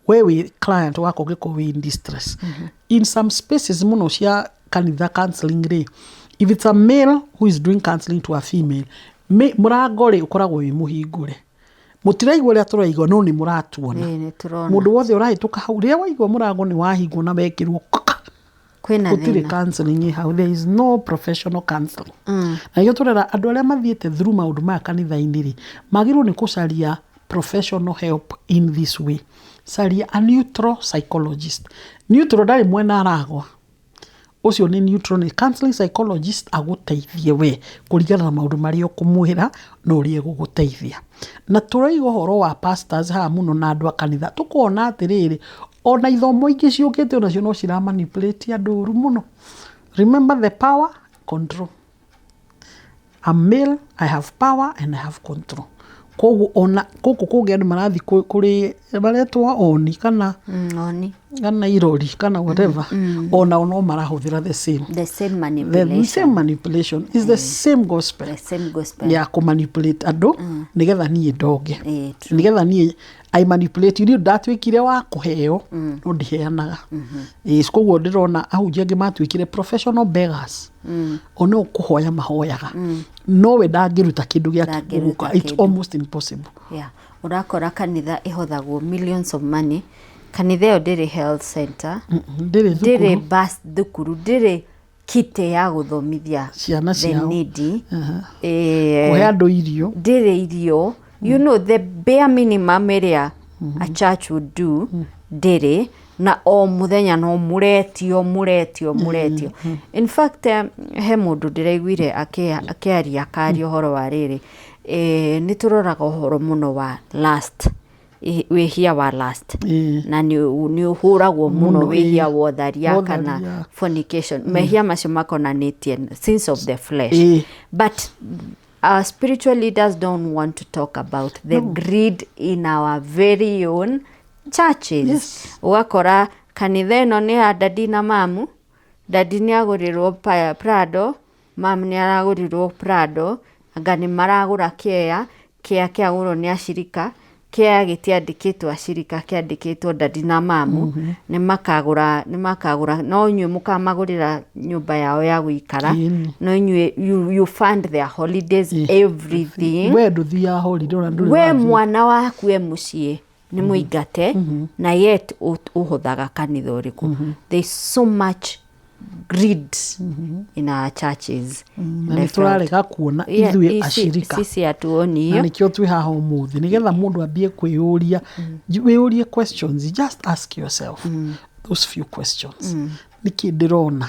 We wĩ client wakwa, ũngĩkorwo wĩ in distress, in some spaces mũno cia kanitha counseling rĩ, if it's a male who is doing counseling to a female, mũrango rĩ ũkoragwo wĩ mũhingũre. Mũtiraigua ũrĩa tũraigua, no nĩ mũratuona. Ĩĩ, nĩ tũrona. Mũndũ wothe ũrahĩtũka hau, rĩrĩa waigua mũrango nĩ wahingwo na wekĩrwo kaka, Kwĩna gũtirĩ thĩna. counseling ĩ hau. There is no professional counseling. Na nĩkĩo tũrera andũ arĩa mathiĩte through maũndũ maya kanitha-inĩ rĩ, magĩrĩirwo nĩ gũcaria professional help in this way. Caria a neutral psychologist. Neutral, ndarĩ mwena aragwa, ũcio nĩ neutral, nĩ counseling psychologist, agũteithie we kũringana na maũndũ marĩa ũkũmwĩra na ũrĩa egũgũteithia. Na tũraiga ũhoro wa pastors haha mũno na andũ a kanitha, tũkona atĩrĩrĩ, ona ithomo ingĩ ciũkĩte onacio no cira manipulate andũ ũru mũno. Remember the power control. I'm male, I have power and I have control. Koguo ona gũkũ kũngĩ andũ marathiĩ kũrĩ maretwo oni kana Oni. Kana irori kana whatever, onao no marahũthĩra the same The same the manipulation. Same manipulation is the same gospel. The same gospel. Ya kũmanipulate andũ nĩgetha niĩ ndonge. True. Nĩgetha niĩ I manipulate you. Niĩ ndatuĩkire wa kũheo no ndiheanaga. Ĩĩ, koguo ndĩrona ahunjia angĩ matuĩkire professional beggars, o no kũhoya mahoyaga, no we ndangĩruta kĩndũ gĩake Ndangĩruta mũhuko. It's kĩndũ. almost impossible. Yeah. Ũrakora kanitha ĩhothagwo millions of money, kanitha ĩyo ndĩrĩ health center, Ndĩrĩ ndĩrĩ thukuru. Bus thukuru, ndĩrĩ kite ya gũthomithia Ciana the ciao. needy. Kũhe andũ irio. Ndĩrĩ irio, the bare minimum ĩrĩa a church would do ndĩrĩ, na o mũthenya no mũretio, mũretio, mũretio. In fact, he mũndũ ndĩraiguire akĩaria akaria ũhoro wa rĩrĩ, nĩ tũroraga ũhoro mũno wa lust, wĩhia wa lust, na nĩ ũhũragwo mũno Mũno, wĩhia wa ũtharia kana Ũtharia. fornication, mehia macio makonanĩtie sins of the flesh. But our spiritual leaders don't want to talk about the greed in our very own churches. Ũgakora kanitha ĩno nĩ ya daddy na mamu. Daddy nĩ agũrĩrwo Prado, mam nĩ aragũrĩrwo Prado, anga nĩ maragũra kĩea, kĩea kĩagũrwo nĩ acirika, kĩea gĩtiandĩkĩtwo acirika, kĩandĩkĩtwo daddy na mamu. Nĩ makagũra no inyuĩ mũkamagũrĩra nyũmba yao ya gũikara, no inyuĩ you fund their holidays, everything. We ndũthiaga holiday ona ndũrĩ We wathiĩ. mwana waku e mũciĩ nĩ mũingate, na yet ũhothaga kanitha ũrĩkũ? There is so much greed in our churches. Na nĩ tũrarega kuona ithuĩ acirika. Sisi hatuoni Na hiyo. nĩkĩo twĩ haha ũmũthĩ, nĩgetha mũndũ ambie kwĩyũria, wĩyũrie questions. Just ask yourself those few questions: nĩkĩ ndĩrona?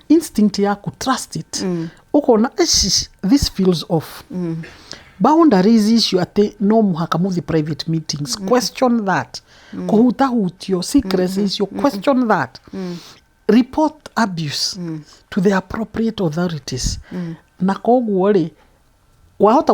Instinct yaku, trust it. Ũkona, "Ish, this feels off." Boundaries icio atĩ no mũhaka mũthiĩ private meetings, question that. Kũhutahutio secrecy icio, question that. Report abuse to the appropriate authorities. Na koguo rĩ, wahota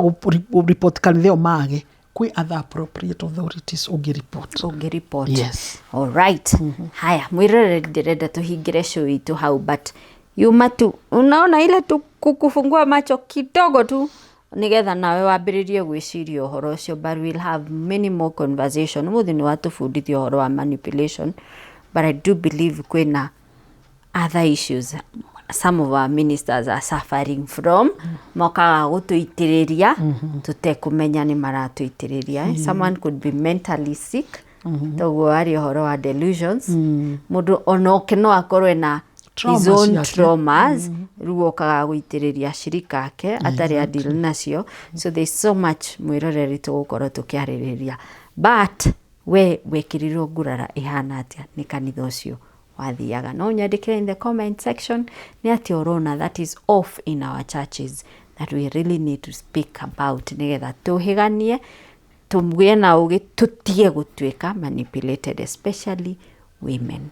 report kanitha ĩyo mage, kwĩ other appropriate authorities ũngĩ report. Ũngĩ report. Yes. Alright, haya mwĩroreri, ndĩrenda tũhingĩre show itũ hau, but yuma tu unaona ile tu kukufungua macho kidogo tu nigetha nawe wambĩrĩrie gwĩciria ũhoro ũcio, but we'll have many more conversation. Ũmũthĩ nĩ watũbundithia ũhoro wa manipulation, but I do believe kwĩna other issues some of our ministers are suffering from, mokaga gũtũitĩrĩria tũtekũmenya nĩ maratũitĩrĩria, eh? Someone could be mentally sick, toguo arĩ ũhoro wa delusions. Mũndũ onoke no akorwo na Trauma his own ciake. Traumas, rĩu okaga gũitĩrĩria acirika ake atarĩ adeal nacio. So there's so much, mwĩroreri, tũgũkorwo tũkĩarĩrĩria. But we wekĩrirwo ngurara ĩhana atĩa nĩ kanitha ũcio? Wathiaga no ũnyandĩkĩre in the comment section nĩ atĩa ũrona that is off in our churches that we really need to speak about, nĩgetha tũhĩganie, tũgĩe na ũgĩ, tũtige gũtuĩka manipulated, especially women.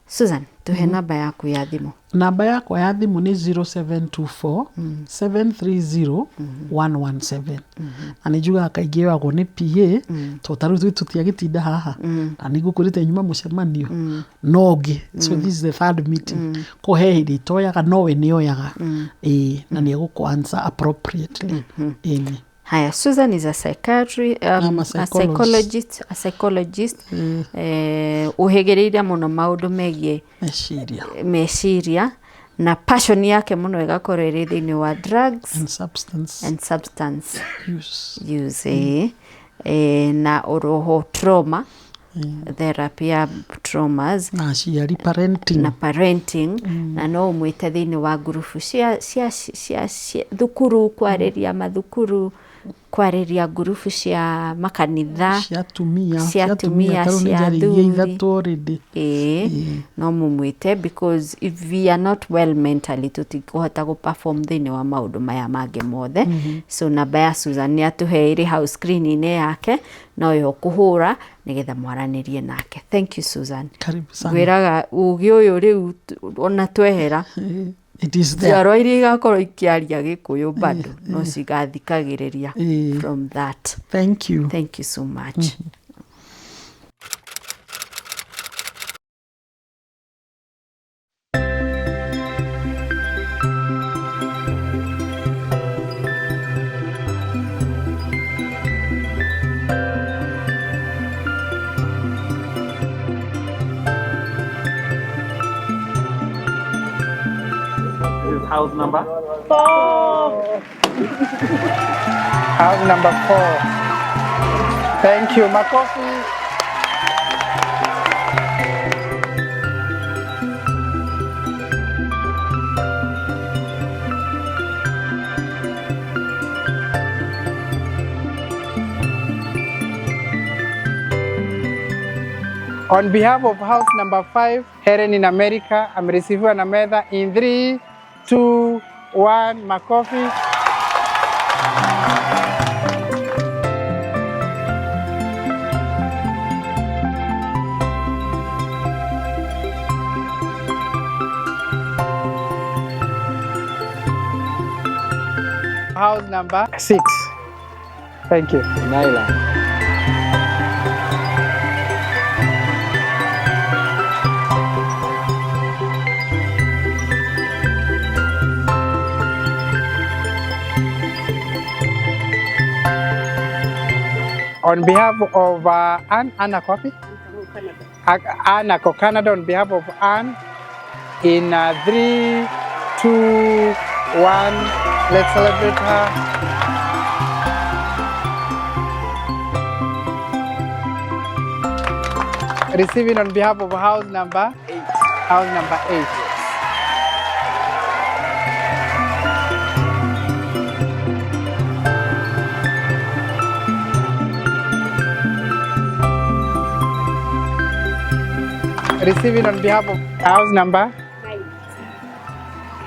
Susan, tũhe namba yaku ya thimũ. Namba yakwa ya thimũ nĩ 0724 730 117, na nĩ njugaga kaingĩ yoyagwo nĩ PA, tondũ ta rĩu twĩ tũtiagĩtinda haha na nĩ ngũkwĩrĩte nyuma mũcemanio no ũngĩ, so this is the third meeting, ko he hĩndĩ itoyaga, no we nĩ oyaga, ĩĩ, na nĩ egũkũ answer appropriately, ĩni. Haya, Susan is a psychiatry, I'm a a psychologist. psychologist, ũhĩgĩrĩire mũno maũndũ megiĩ meciria, meciria, na passion yake mũno ĩgakorwo ĩrĩ thĩinĩ wa drugs and substance and substance use. use, na oroho trauma therapy ya traumas na aciari, parenting, na parenting, na no ũmwĩte thĩinĩ wa ngurubu cia thukuru, kwarĩria mathukuru, kwarĩria ngurubu cia makanitha, cia atumia, cia atumia, ta rĩu nĩ cia njarĩirie athuri. ithatũ already. Ĩĩ, no mũmwĩte, because if we are not well mentally, tũtikũhota gũ perform thĩinĩ wa maũndũ maya mangĩ mothe. So namba ya Susan nĩ atũhe ĩrĩ hau screen-inĩ yake, no yo kũhũra nĩgetha mwaranĩrie nake. Thank you, Susan. Karibu sana. Ngwĩraga ũgĩ ũyũ rĩu ona twehera, It is there. njiarwa iria igakorwo ikĩaria Gĩkũyũ bado no cigathikagĩrĩria from that. Thank you. Thank you so much. This is house number 4. House number 4. Thank you. Makofi. On behalf of house number 5, Helen in America, ameresiviwa na Metha in 3, 2, 1, makofi. House number 6. Thank you. Naila. On behalf of Anne, Anna Kwapi? Anna ko Canada, on behalf of Anne, in 3, 2, 1, let's celebrate her. Receiving on behalf of house number 8. House number 8. Receiving on behalf of house number 9.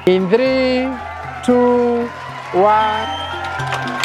In 3, 2, 1.